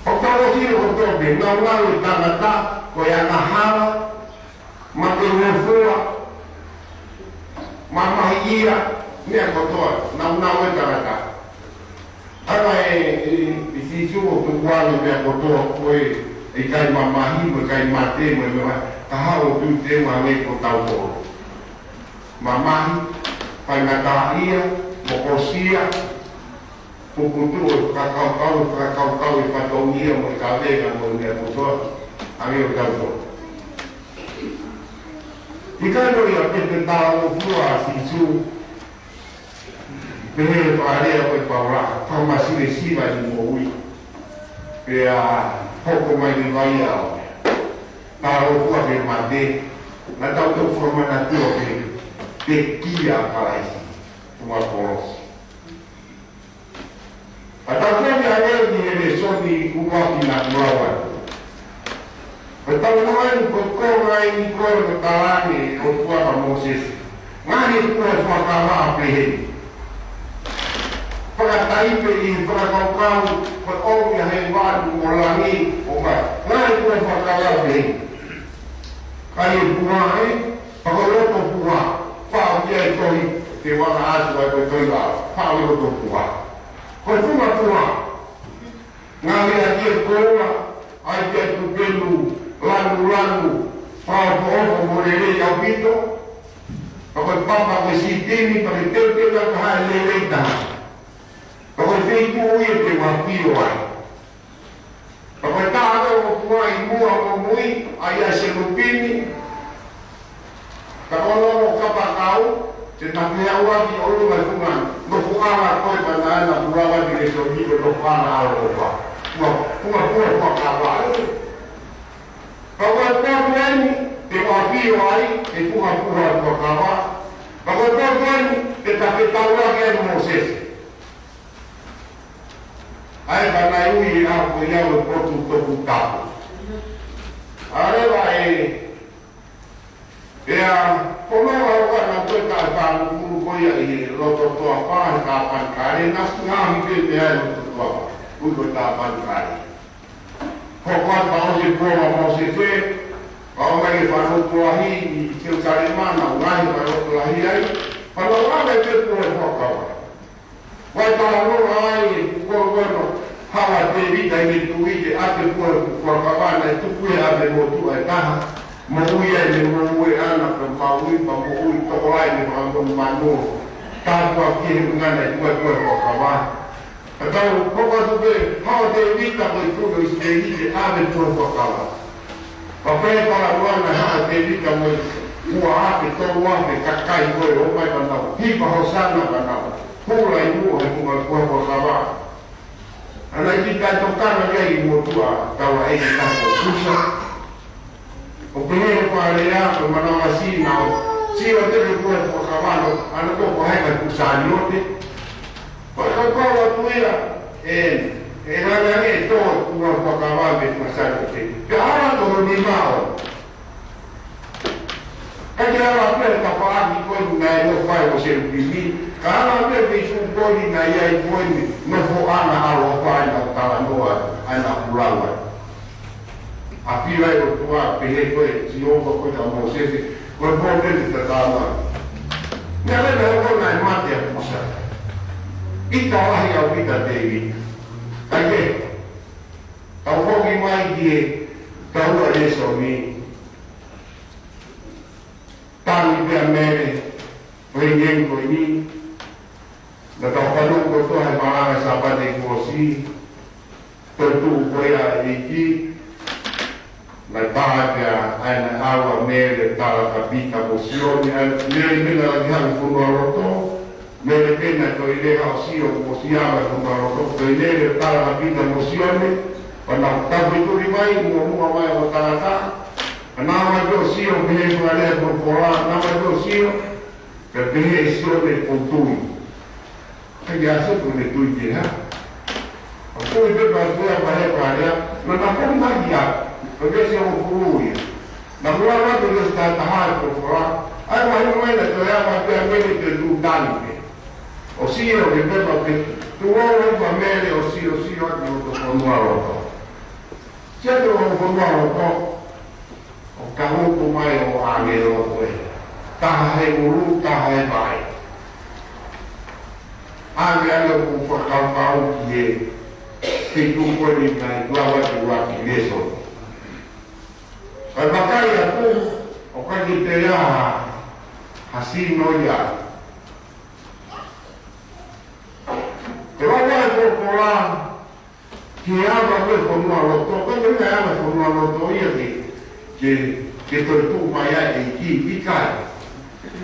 ʻOku tau ʻosi ʻilo kotoa pē, nāunau e tangata, ko e angahala, matengofua, mamahiʻia, meʻa kotoa, nāunau e tangata. Hanga ʻe, ʻe, ʻe Sīsū ʻo tukuange meʻa kotoa ko ē, ʻikai mamahi, mo ʻikai mate, mo e meʻa, ka haʻu ʻo tuʻu teunga hangē ko kitautolu. Mamahi, faingataʻaʻia, mokosia, puputuʻu e fakakaukau, fakakaukau e fatongia mo e kavenga mo e meʻa kotoa, hangē ko kitautolu. ʻIkai ko ia pē, pea talangofua ʻa Sīsū, pehē ʻe he fakalea ko ē ʻa Paula, fakamasivesiva ʻene moʻui. Pea hoko mai leva ia ʻo talangofua ki he mate, naʻa tau toki fakamanatu ʻo pehē, pekia ʻa Kalaisi, tuʻunga kolosi. Pea tau fai ʻa e lēsoni ʻuluaki naʻa ku lau atu. Pea tau lau ʻa e konga ʻeni ko ē naʻe talaange ʻe he ʻOtua kia Mōsese. Ngaahi puha fuakava pehē ni. Fakataipe ʻi he fakakaukau, ko e ʻomi ʻa hēvani mo langi, ʻo mai. Ngaahi puha fuakava pehē ni. Ka ʻi he puha ē, ka ko e loto puha. Faʻo ia e tohi, te wanga atu ai ko e tohi ʻa, faʻo loto puha. Ko e funga puha. Ngaahi ʻa e koula, ʻa e tupenu, lanulanu, fakaʻofoʻofa mo lelei ʻaupito. Ka ko e papa ko e sitini, ka ko e teuteu ka ha e lelei taha. Ka ko e feituʻu ia te u ʻafio ai. Ka ko e taha ko e ʻoku ʻi muʻa mo mui, ʻa ia ʻa e selupini. Ka ko hono kapakau, te na pehē ʻaki ʻolunga e funga, nofoʻanga ko e pana ana pulava ki he sōmiko nofoʻanga ʻaloʻofa. Funga, funga puha fuakava. Ka ko e potu eni, te u ʻafio ai, he funga puha fuakava. Ka ko e potu eni, te ta fetaulaki ai mo Mōsese. ʻA e ka nai ui ʻe au ko ia ko e potu toputapu. ʻA e leva e Pea, ko e meʻa ʻoku ʻikai ke toe taʻefāngofulu ko ia ʻi he loto toafa he tāpanekale, naʻe ngaahi pē meʻa ʻi loto toafa, ui ko e tāpanekale. Ko e kau ʻosi e puha ʻa Mōsese, ka ʻomai e fānau puha ʻi Selusalema, naʻe ngaahi fānau puha ai, fānau ʻa e te puha fuakava. Vai talanoa ai e kolokono, haʻu ʻa Tēvita ʻi he tuʻi ke ʻave e puha fuakava naʻe tuku ʻe he ʻave motuʻa ʻe taha, moʻui ai mei he ngoue ʻana ka maui, pea moʻui tokolahi mei he fakamoʻoni manu. Tāpuaki he ʻuhinga naʻe tuku ai e puha fuakava. Ka tau hoko atu pē, haʻu ʻa Tēvita ko e tuʻi ʻo ʻIsileli ke ʻave e puha fuakava. Pea pehē talanoa naʻe haʻu ʻa Tēvita mo e ua afe, tolu afe kakai ko ē ʻo ʻomai ka nau hipa hōsana ka nau hula ʻi muʻa he funga puha fuakava. ʻA ia naʻe ʻikai tokanga ki ai e motuʻa taulaʻeiki taha ko Kusa. ʻO pehē ʻe he fakalea ko e manavasiʻi naʻe sio atu ki he puha fuakava, ʻana ko e faʻahinga Kusaniote. Pea ka kau atu ia, ē, ē, langa ʻe tō e puha fuakava mei he Kusaniote. Pea ala ko hono nima ʻo Ka ke ala pē tafaʻaki ko eni naʻe nofo ai ʻo Selupimi, ka ala pē feituʻu ko eni naʻe ʻi ai ko eni nofoʻanga ʻaloʻofa ʻa ena talanoa, ʻa ena pulau ai. ʻAfio ai e ʻOtua, pehē ko ē ʻe Sihova ko ē kia Mōsese, ko e pō pē te ta tama. Naʻe lele hoko naʻe mate ʻa Kusa. ʻIta lahi ʻaupito ʻa Tēvita. Kae kehe, tau foki mai ki he taha lēsoni. Tangi pē ʻa Mele, ko e ngeni ko eni, naʻa tau fanongo kotoa he malanga Sāpate kuo ʻosi, toetuʻu ko ia ʻa e ʻEiki, naʻe tala pē ʻa ena ʻalu ʻa Mele, tala kia Pita mo Sione, ʻa Mele meʻa naʻe ʻi he fonua loto, Mele pē naʻe toʻo ʻi he ʻosi ʻo ʻosi ʻalu ʻa e fonua loto, ko e Mele tala kia Pita mo Sione, pea nau tau fetuʻu mai, muʻomuʻa mai ʻo tangata, Naʻa mai pē ʻo sio, mei he fakalea ko e folofola, naʻa mai pē ʻo sio, pea pehē ʻe Sione ʻoku ou tui. Ka ia se ko ne tui ke ha. ʻOku ou tui pē pea pehē pea he fakalea, naʻa na koni mai ia, pea pehē ʻe Sione ʻoku ou tui. Naʻa ku lava ke ʻosi taha taha e folofola, ʻa e mahino mai naʻe toe ʻa mai pē ʻa Mele ke tuʻu tangi pē. ʻO sio ke pehē pea pehē, tuʻu ʻo lava Mele ʻo sio, sio atu ʻo to fonua loto. Sio atu ʻo fonua loto. ʻO ka hoko mai ʻo ʻāngelo ko ē. Taha he ʻulu, taha he vai. ʻĀngelo ʻoku fakakaukau ki he, ki he tuʻu ko eni naʻe lava ke ua ki Leso. Kae vakai atu, ʻoku ʻikai ke toe ʻi ai ha sino ia. Te lava e folofola, Ke ava ko e fonua loto, ko e meʻa ava fonua loto ia ke, ke, ke toetuʻu mai ai e ʻEiki, ʻikai.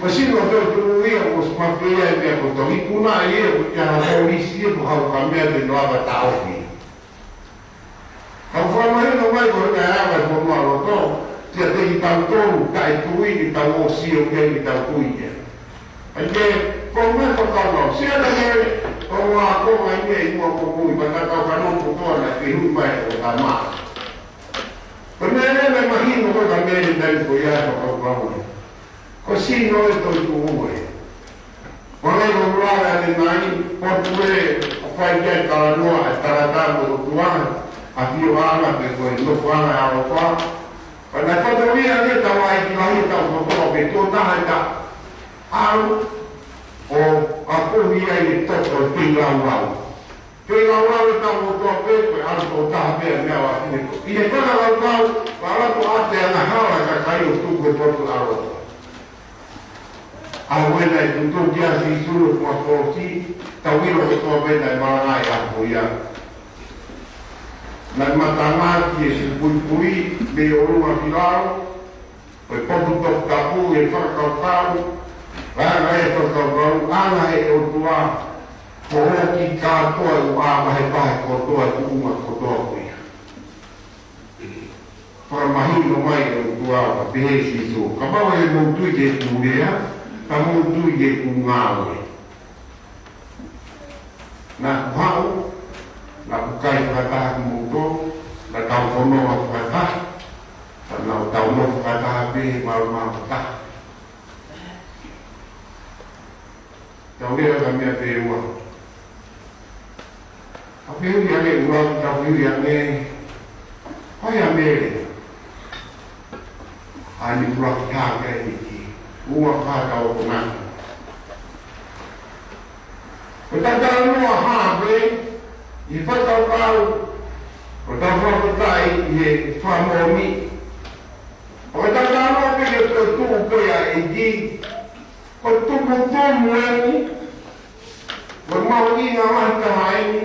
Ko e sino toetuʻu ia, ko e smart ia, e meʻa ko e toki kuna ia, ko e ʻi ai ha polisi ia, ko e hau ka meʻa te lava taʻofi. Ka ʻoku fakamahino mai ko e meʻa ava fonua loto, kiate kitautolu, kae tui kitautolu ʻo sio ki ai kitautolu ia. ʻAi ke, ko e meʻa ko e kau mau. Sio atu ki he, ko e ua ko e meʻa ʻi muʻa ko e mui, pea ka tau fanongo kotoa naʻe fehuʻi mai ʻe he tama. Ko e meʻa leva naʻe mahino ko e ka Mele naʻe ko ia ko e kau mau. Ko e sino ē toetuʻu ē. Ko e lea ʻoku lave ʻanenai, potu ē ʻoku fai ki ai e talanoa, e talanoa ʻa e ʻOtua, ʻa e ʻafioʻanga pe ko e nofoʻanga ʻa e ʻaloʻofa. Pea naʻe fatongia ʻa e tau ai ki lahi ʻetau kotoa pē, tuʻo taha ʻetau ʻalu ʻo akohi ai e toko e feilaulau. Feilaulau ʻetau kotoa pē, ko e ʻalu tuʻo taha pē ʻa e meʻa ʻoku ʻi he fakakaukau, ʻa e ʻalu ʻo ʻave ʻa e angahala ʻa e kakai ʻo tuku e potu ʻaloʻofa. ʻA ē naʻe tutuki ai ʻa Sīsū ʻi he funga kolosi, tau ʻilo kotoa pē naʻe malangaʻi ʻa e ʻaho ia. Naʻe matangaʻaki e puipui, mei ʻolunga ki lalo, ko e potu toputapu ʻi he fakakaukau, ʻa e ngaahi fakakaukau, ʻa e ngaahi ʻOtua, ko hoki kātoa ʻoku ʻā vahevahe kotoa e tuʻunga kotoa ko ia. Fakamahino mai e ʻOtua, pea pehē ʻe Sīsū, kapau ʻoku mou tui ki heʻeku lea, pea mou tui ki heʻeku ngāue. Naʻa ku haʻu, naʻa ku kai fakataha kimoutolu, naʻa tau fononga fakataha, pea naʻa tau nofo fakataha pē he maama fakataha. Tau lea ka meʻa pē ua. Tau fehuʻi ange ua, tau fehuʻi ange, ko e hā Mele? ʻA eni ua ki hā ke ʻEiki. Ua ka tau konaki. Ko e talanoa hā pē, ʻi he fakakaukau, ko e taufakotai ʻi he fakamoʻoni. Ko e talanoa pē ki he toetuʻu ko ia ʻa e ʻEiki. Ko e tumutumu eni, ko e mahuʻinga lahi taha eni,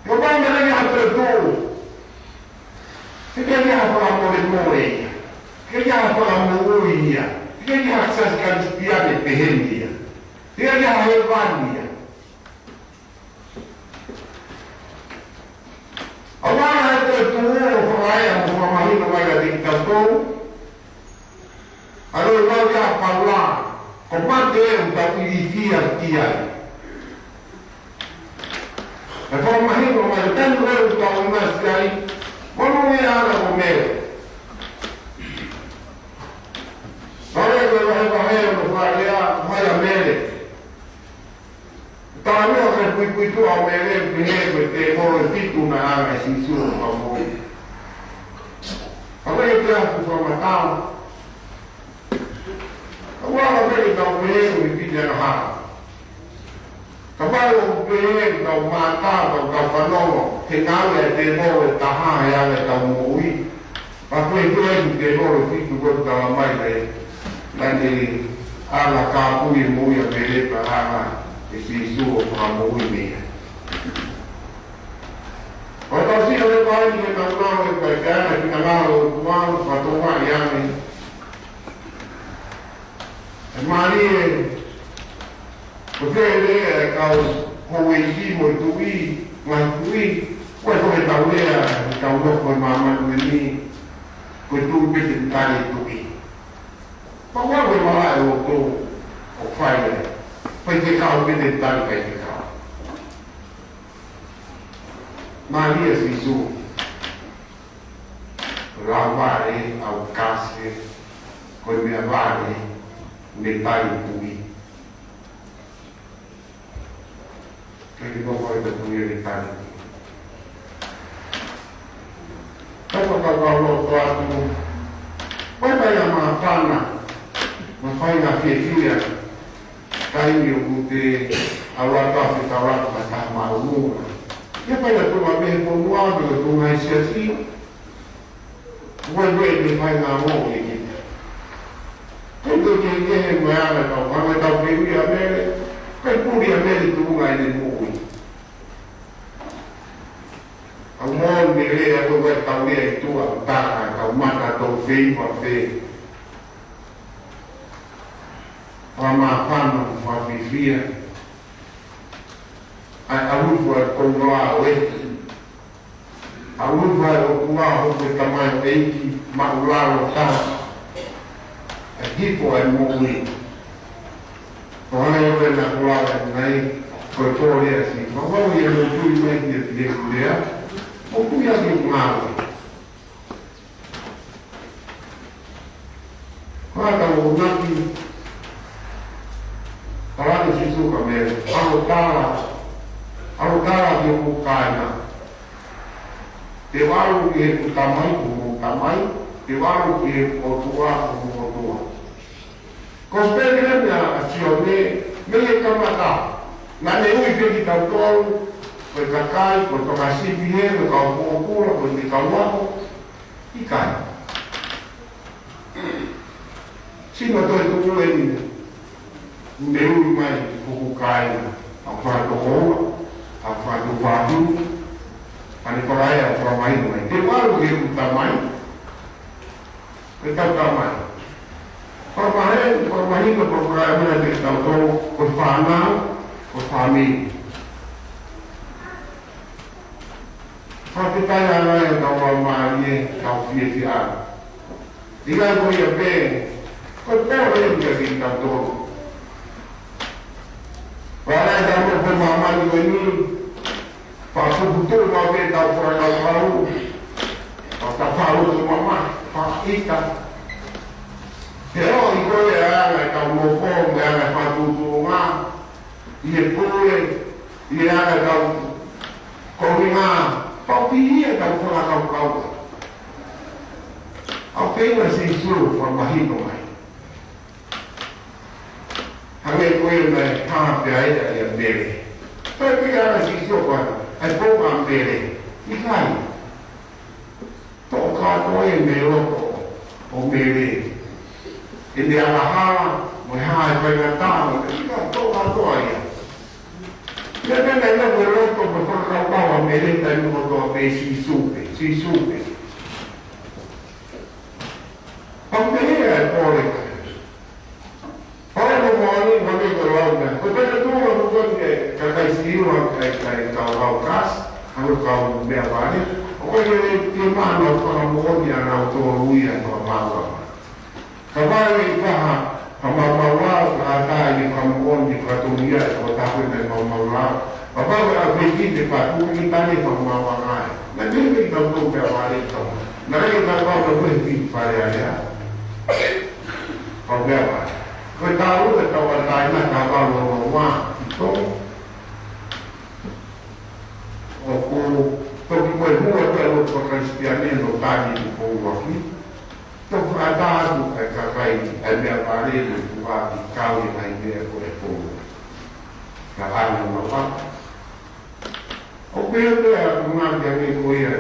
ko e mahuʻinga lahi ha toetuʻu. He ʻikai ha fakamolemole ia. He ʻikai ha fakamoʻui ia. He ʻikai ha siasi Kalisitiane pehē ni ia. He ʻikai ha hēvani ia. ʻA ia he toetuʻu ʻoku fakaʻea mo fakamahino mai kiate kitautolu. ʻA ia ʻoku lau ʻa Paula, ko mate ē ʻoku tau ilifia ki ai. ʻE fakamahino mai, taimi ē ʻoku tau ʻinasi ai, ko hono ʻuhinga ko Mele. Pea ʻoku vahevahe ʻo fakalea, mai ʻa Mele. Talanoa ki he puipuituʻa ʻo Mele, pehē ko e tēvolo ʻe fitu naʻe hanga ʻe Sīsū ʻo fakamoʻui. Ka ko e te aku fakamatala. Ka ua la pehē tau pehē ko e piti ʻa e hā. Kapau ʻoku pehē tau mātā, tau tau fanongo, he ngāue ʻa e tēvolo ʻe taha he anga ʻetau moʻui. Pea ko e tēvolo ʻe fitu ko e tala mai pē, naʻe ʻi ai e anga kāpui e moʻui ʻa Mele pea hanga ʻe Sīsū ʻo fakamoʻui mei ai. ʻOku tau sio leva ai ki he taunau ʻe pai ki ai, ʻa e finangalo ʻo e ʻOtua, fakatokangaʻi ange. ʻE mālie, ko e fēfē e kau houʻeiki mo e tuʻi, ngaahi tuʻi, ko e ko e tau lea, e kau nofo ʻi māmani ko eni, ko e tuʻi pē te ne tali e tuʻi. Pea ʻoku ʻi ai e malaʻe ʻo e loto ʻoku fai ai. Faifekau pē te ne tali faifekau. Mālie ʻa Sīsū. Lava e au kasi, ko e meʻa vale, ne tali tuʻi. Ke ke koko e tatu ia ke tali. Tau fakakaukau loto atu. Ko e meʻa māfana, mo e faʻahinga fiefia, taimi ʻoku te ʻalu atu ʻo fetaulaki mo e Tamai ʻOtua. ʻIo, pea ʻi he tuʻunga mei he fonua, mei he tuʻunga ʻi siasi, ʻoku ʻi ai e faʻahinga moʻui ki he. Ko e tuʻu kehekehe mo e anga ʻetau fanga tau fehuʻi ʻa Mele, ko e puli ʻa Mele tuʻunga ʻene moʻui. ʻOku moʻoni e lea ko e tau lea ʻi tuʻa ʻo taka, tau mata tau feiva pē. Fakamāfana, fakafiefia. ʻA e ʻalu ʻa e koloa ʻo e ʻEiki. ʻAlu ʻa e ʻOtua, hoko ko e tamaioʻeiki māʻulalo taha. ʻE hifo ʻa e moʻui. Ko e hā e ʻoku ne koloa ʻanenai, ko e pole ʻa si. Pea ʻoku ʻi ai e moʻui mai ki he pule pule ʻa. ʻOku ʻi ai e ngāue. Ko Ka ʻoku ʻuhinga ki, talaange ʻe Sīsū kia Mele, ʻalu ʻo tala, ʻalu ʻo tala ki hoku kāinga, te u ʻalu ki heʻeku Tamai, ko hoʻomou Tamai, te u ʻalu ki heʻeku ʻOtua, ko homou ʻOtua. Kosipeli ʻeni ʻa Sione, mei he kamata. Naʻa ne ui pē kitautolu, ko e kakai, ko e toka sipi he, ko e kau pōpula, ko e kau ako, ʻikai. Sino toetuʻu ʻeni, ne ui mai hoku kāinga, ʻa e fānau ʻoku ʻi ai, ʻa e fānau fāmili, ʻa e fakaʻamu, ʻa e fakamahino mai. Te u ʻalu ki heʻeku Tamai, ko ʻetau Tamai. Fakamahino, fakamahino, fakamahino mai kiate kitautolu, ko e fānau, ko e fāmili. Fakafetaʻi ʻa e ʻOtua, mālie ʻetau fiefia. ʻIkai ko ia pē, ko e pole ia kiate kitautolu. Pea ʻi heʻetau nofo ʻi māmani ko eni, fakapuputuʻu mai pē ʻetau fakakaukau, ʻo tau faʻa loto mamahi, fakaʻita. He ʻoku ʻi ai ko e anga ʻetau nofo, mo e anga e fakatuʻutuʻunga, ʻi he pole, ʻi he anga ʻetau kovinga, pau pē ia ʻetau fakakaukau. ʻOku pehē ʻe Sīsū, fakamahino mai. Hangē ko ia naʻe hā pē ai ʻa Mele. Pea pehē ʻe Sīsū ko e, ʻa e pou ʻa Mele. ʻIkai. Toʻo kātoa ia mei loto ʻo Mele. ʻEne angahala, mo e hā e faingataʻa, mo e ʻikai, toʻo kātoa ia. Ia naʻe ʻi loto mo e fakakaukau ʻa Mele taimi kotoa pē Sīsū pē, Sīsū pē. Pea pehē ʻa e pole. Pole mo moʻoni, mo e ko e lau meʻa. Ko e pehē tuʻunga mo toni e kakai Siu ʻa e kakai kau lau kasi, ʻa e kau meʻavale. ʻOku ʻikai ke ne ke mana fakamoʻoni ʻa nautolu ia ʻi he fakamaauʻanga. Ka ʻi ai e faʻahinga fakamaauʻanga, ʻoku ʻatā ke fakamoʻoni, ke fakatonuhia, ʻe fakatapu ʻi he fakamaauʻanga. Kapau ʻe ʻave ki he patu, ʻe tali e fakamaauʻanga ia. Naʻe ʻikai ke tau tō meʻavale tau. Naʻe ʻikai ke tau tau tau he ki Fale Alea. Kau meʻavale. Ko e tau, ʻe tau ʻatā ʻi he taha valu ono ua, ʻi Tonga. ʻOku toki ko e hua pē ʻa e lotu faka-Kalisitiane ʻi he taimi ni ʻoku ou ʻi ai. Toki ʻatā atu ʻa e kakai, ʻa e meʻavale mo e tuʻa ki kau ʻi he meʻa ko e pou. Ka ʻana mapa. ʻOku pehē pē ʻa e tuʻunga ki he meʻa ko ia,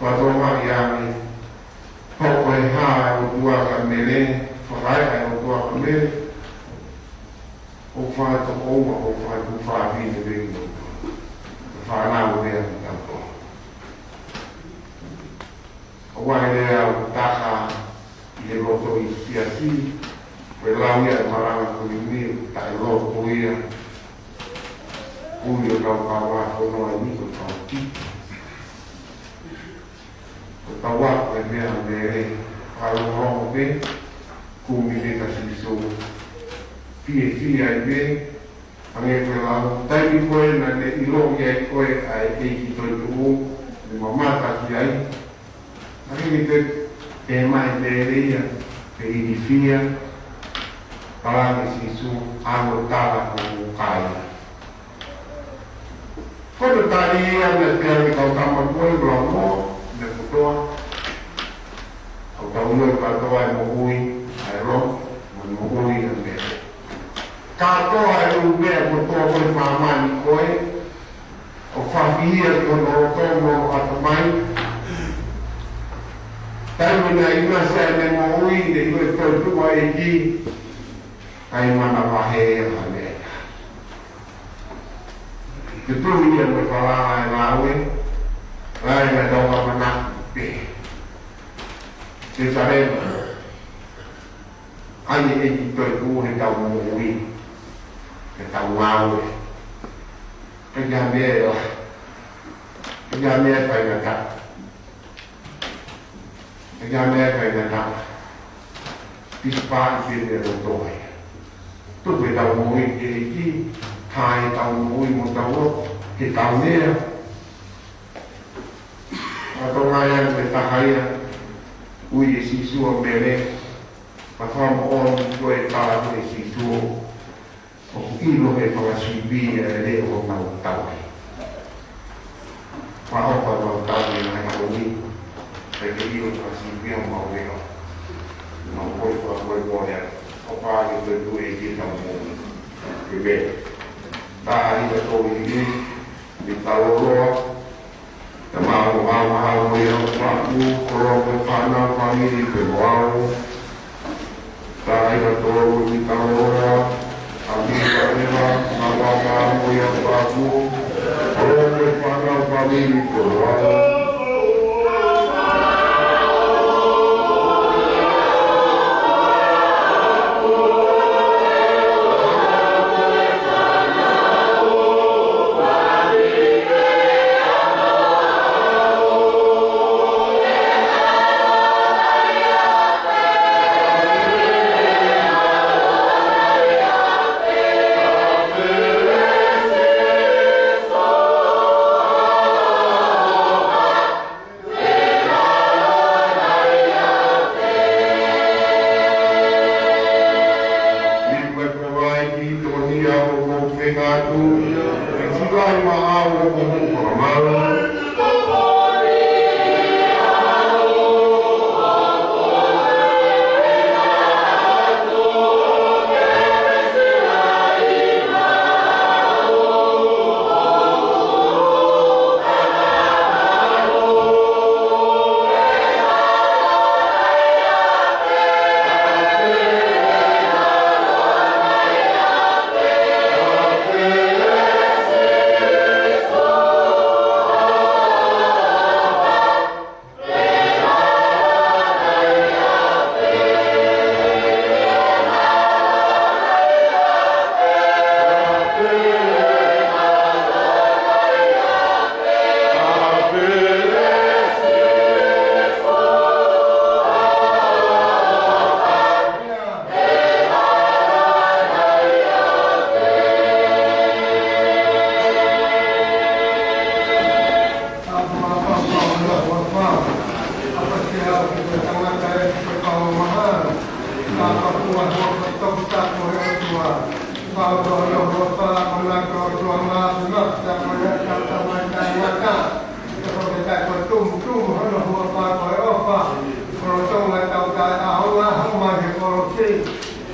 fakatonga ʻi ai, pau ko e hā e ʻOtua kia Mele, fakaʻai ʻa e ʻOtua kia Mele, ʻo fakatokoua, ʻo fakatuʻu fāmili mei he ʻOtua. Fānau mei he ʻOtua. ʻOku ʻi ai e lea ʻoku taka ʻi he loto ʻi he siasi, ko e lau ia ʻa e malanga ko eni, taʻeloto ia, ʻoku ʻi ai ʻetau kava fono ai ni ko e kau ki. Ko e kava ko e meʻa Mele, fakalongolongo pē, kumi pē kia Sīsū, fiefia ai pē, hangē ko e lau, taimi ko ē naʻa ne ʻilo ai ko ē ʻa e ʻEiki toetuʻu, ne mamata ki ai, naʻe ʻikai ke pehē mai Mele ia, ke ilifia, talaange ʻe Sīsū, ʻalu ʻo tala ki hoku kāinga. Ko e tali ia naʻe pehē ki he kau tama ko ē, lau mo, meʻa kotoa. Kau tau ʻilo kātoa e moʻui, ʻa e lo, mo e moʻui ʻa Mele. Kātoa e ʻū meʻa kotoa ko ē ʻi māmani ko ē, ʻoku fakafihia ki hono loto mo hono ʻatamai. Taimi naʻe ʻinasi ai ʻene moʻui, ne ʻilo e toetuʻu ʻa e ʻEiki, ʻikai manavahē ha meʻa. Ke tui ia mo e falala e ngāue, ʻa ia naʻa tau ʻamanaki pē. Selusalema. ʻA ia ʻe ʻikai toe tuʻu heʻetau moʻui, heʻetau ngāue. ʻIkai ha meʻa ʻe lahi. ʻIkai ha meʻa ʻe faingataʻa. ʻIkai ha meʻa ʻe faingataʻa. Pisipaʻi pē meʻa kotoa ia. Tuku ʻetau moʻui ki he ʻEiki, taaʻi ʻetau moʻui mo ʻetau loto, heʻetau meʻa. ʻA e tō mai ʻa e taha ia, ui ʻe Sīsū ʻa Mele, Ka fakamoʻoni ko e tā ʻe Sīsū, ʻoku ʻilo ʻe he fanga sipi ʻa e leʻo ʻo ʻenau tauhi. Fakahofa ʻenau tauhi ʻi he ngaahi ʻaho ni, ʻikai ke ʻilo ʻe he fanga sipi ʻa homau leʻo. Mau kole fakamolemole atu, ʻofa ke toe tuʻu ʻEiki ʻi heʻetau moʻui. ʻĒmeni. Tau ʻai ʻetau tō hili, ʻi he taloloa, Tamai, ʻoku mau mahalo mo ia ʻoku faku, koloa mo e fānau, fāmili pē mo au. Tau ʻai ʻetau tō hili ʻi he taloloa, ʻa mi ka ʻeva, ʻoku mau mahalo mo ia ʻoku faku, koloa mo e fānau, fāmili pē mo au. Liu mai ko vai ki toni a o mo fengatu. Siva ma au o mo fakamala.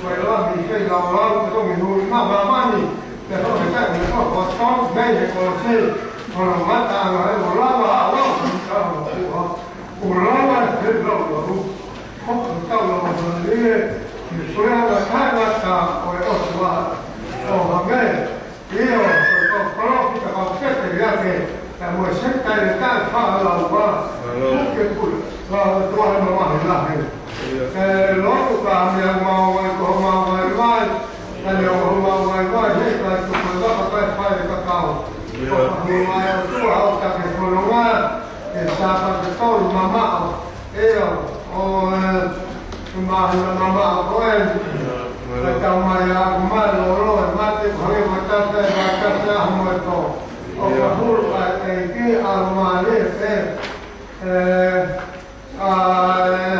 Ko e lomi feilaulau, ko e lomi hui mā māmani, pea ko e taʻu ni ko e tau mei he kolosi, ko e ngataʻanga ʻo e lava ʻa e lau, ko e tau ʻo e kua, ko e lava e feilaulau, ko e tau lava mālie, ʻi he puleʻanga taʻengata ʻo e ʻOtua, ʻo hangē, ʻio, ko e kau palōfita kau pepe ia ke, pea mo e Senitaile taʻefaʻalaua, puke pule, ka ʻOtua ʻi he mamahi lahi. ʻIo. ʻE lotu ka meʻa mau ai, ko homau vaivai, ka ne ʻo homau vaivai, he ka tuku e vaka kae fai e kakau. ʻIo. Ko ka hulu ai ʻOtua ʻo take fononga, ʻe Sāpate tolu mamaʻo, ʻio, ʻo e, ʻi he māhina mamaʻo ko eni. ʻIo. Ka tau mai ʻa ʻoku mālōlō e mate, ko hangē ko e tata e mate ʻa mo e tō. ʻO ka hulu ai ʻEiki ʻa mālie pē, ʻe, ʻa e,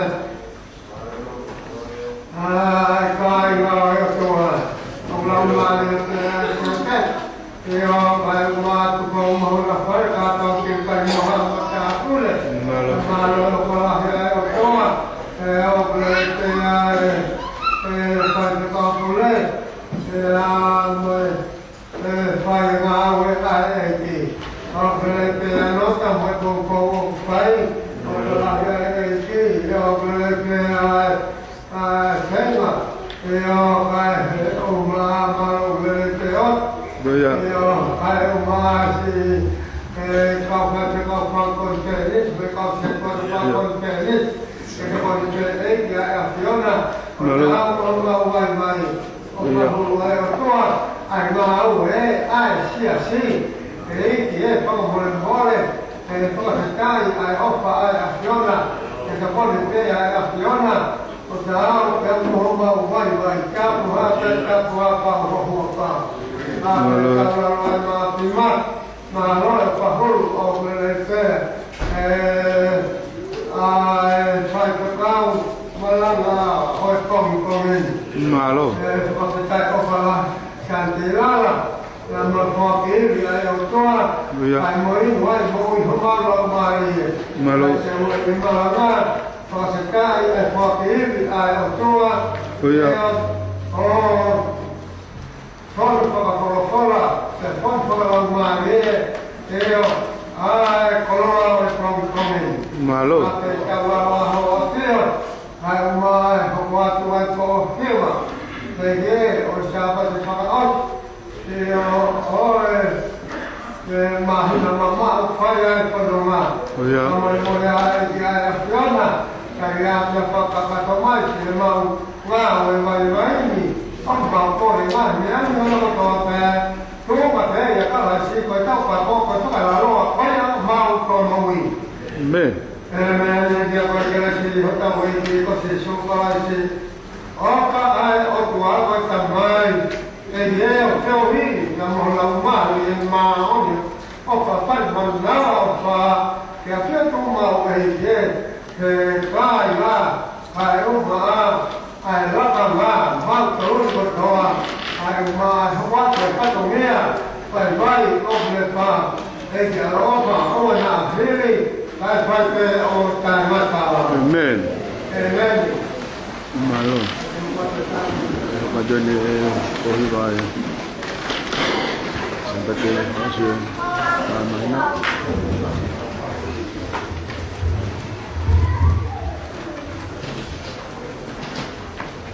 ʻa e kāinga ʻo e ʻOtua. ʻOku lau mālie pē ʻa e kote. ʻIo, ʻa e ʻoatu ko e mahuʻinga fai ka tau ke kai mo ha mata pule. Mālō. Mālō ko e lahi ʻa e ʻOtua. ʻE, ʻoku lelei pē ʻa e, ʻe, fai te kau pule. ʻE, ʻa mo e, ʻe, fai ngāue ʻa e ʻEiki. ʻOku lelei pē ʻa e nota mo e koukou ʻoku fai. ʻOku lahi ʻa e ʻEiki. ʻIo, ʻoku lelei pē ʻa e ʻa e fenga, ʻio, ʻa e he ʻoku mālōlō lelei pē ʻo. ʻIo. ʻIo, ʻa e ʻoku māsi, ʻe kau fai te kau fai konifēlisi, ʻe kau se kau fai konifēlisi, ʻe kau konifēlisi, ʻe ʻa e ʻAfiona, ʻo. Mālō. Ka ʻoku mau vaivai, ʻo. ʻIo. Ka hulu ai ʻOtua, ʻa e ngāue, ʻa e siasi, ʻEiki ʻe fakamolemole, ʻe fakafetaʻi ʻa e ʻofa ʻa e ʻAfiona, ʻe tokoni pē ʻa e ʻAfiona, ʻo taau pē mo homau vaivai, tapu hake, tapu hake, pau ho huafa. ʻA pē ka lau ai mā pima, mālō e pahulu ʻoku lelei pē, ʻe, ʻa e faifekau malanga ʻo e komi Mālō. ʻE, fakafetaʻi ʻofa lahi, Santilala, naʻa ma foaki ivi ʻa e ʻOtua, ʻIo. ʻa e moʻui, ʻa e moʻui homau laumālie. Mālō. ʻAi se moʻui malanga, fakafetaʻi ʻa e foaki ivi ʻa e ʻOtua. ʻIo. ʻIo, ʻo, Fonu fakafolofola, ʻa e fonu fakalaumālie, ʻio, ʻa e koloa ʻo e pongipongi. Mālō. ʻA e tau ʻa ho ʻafio, ʻa e ʻumaʻā ʻa hoʻo ʻatu ʻa e pohiva. Pehē ʻo e Sāpate fakaʻosi, ʻio, ʻo e, e māhina mamaʻo fai ʻa e fononga. ʻIo. Fakamolemole ʻa e ʻEiki ʻa e ʻAfiona, ka ʻi ai ha meʻa fakakakato mai, ke mau ngāue vaivai ni, ʻoku mau kole mai, meʻa ni ʻoku tau pē, tuʻunga pē ʻia Kalaisi, ko e tau pako, ko e fakalaloa, ko ia mau ko moʻui. ʻĒmeni. ʻĒmeni, ʻia ko e kelesi ʻa hotau ʻEiki ko Sīsū Kalaisi, ʻo ka ʻa e ʻOtua ko e Tamai, ʻEiki ʻo feohi, na mo ho Laumālie Māʻoniʻoni, ʻo ka fai manava ʻofa, ke ʻafio atu mau ʻEiki, he kai la, ʻa e ʻumaʻā, ʻa e laka la, mau tauri kotoa, ʻa e ʻumaʻā, ʻa e hokoa, ʻa e fatongia, vaivai, ʻoku ne fa, ʻEiki ʻaloʻofa, ʻoua naʻa fili, kae fai pē ʻo taʻengata. ʻĒmeni. ʻĒmeni. Mālō. ʻE, ka toni e pohiva ʻa e Sāpate fakaʻosi ʻo e māhina.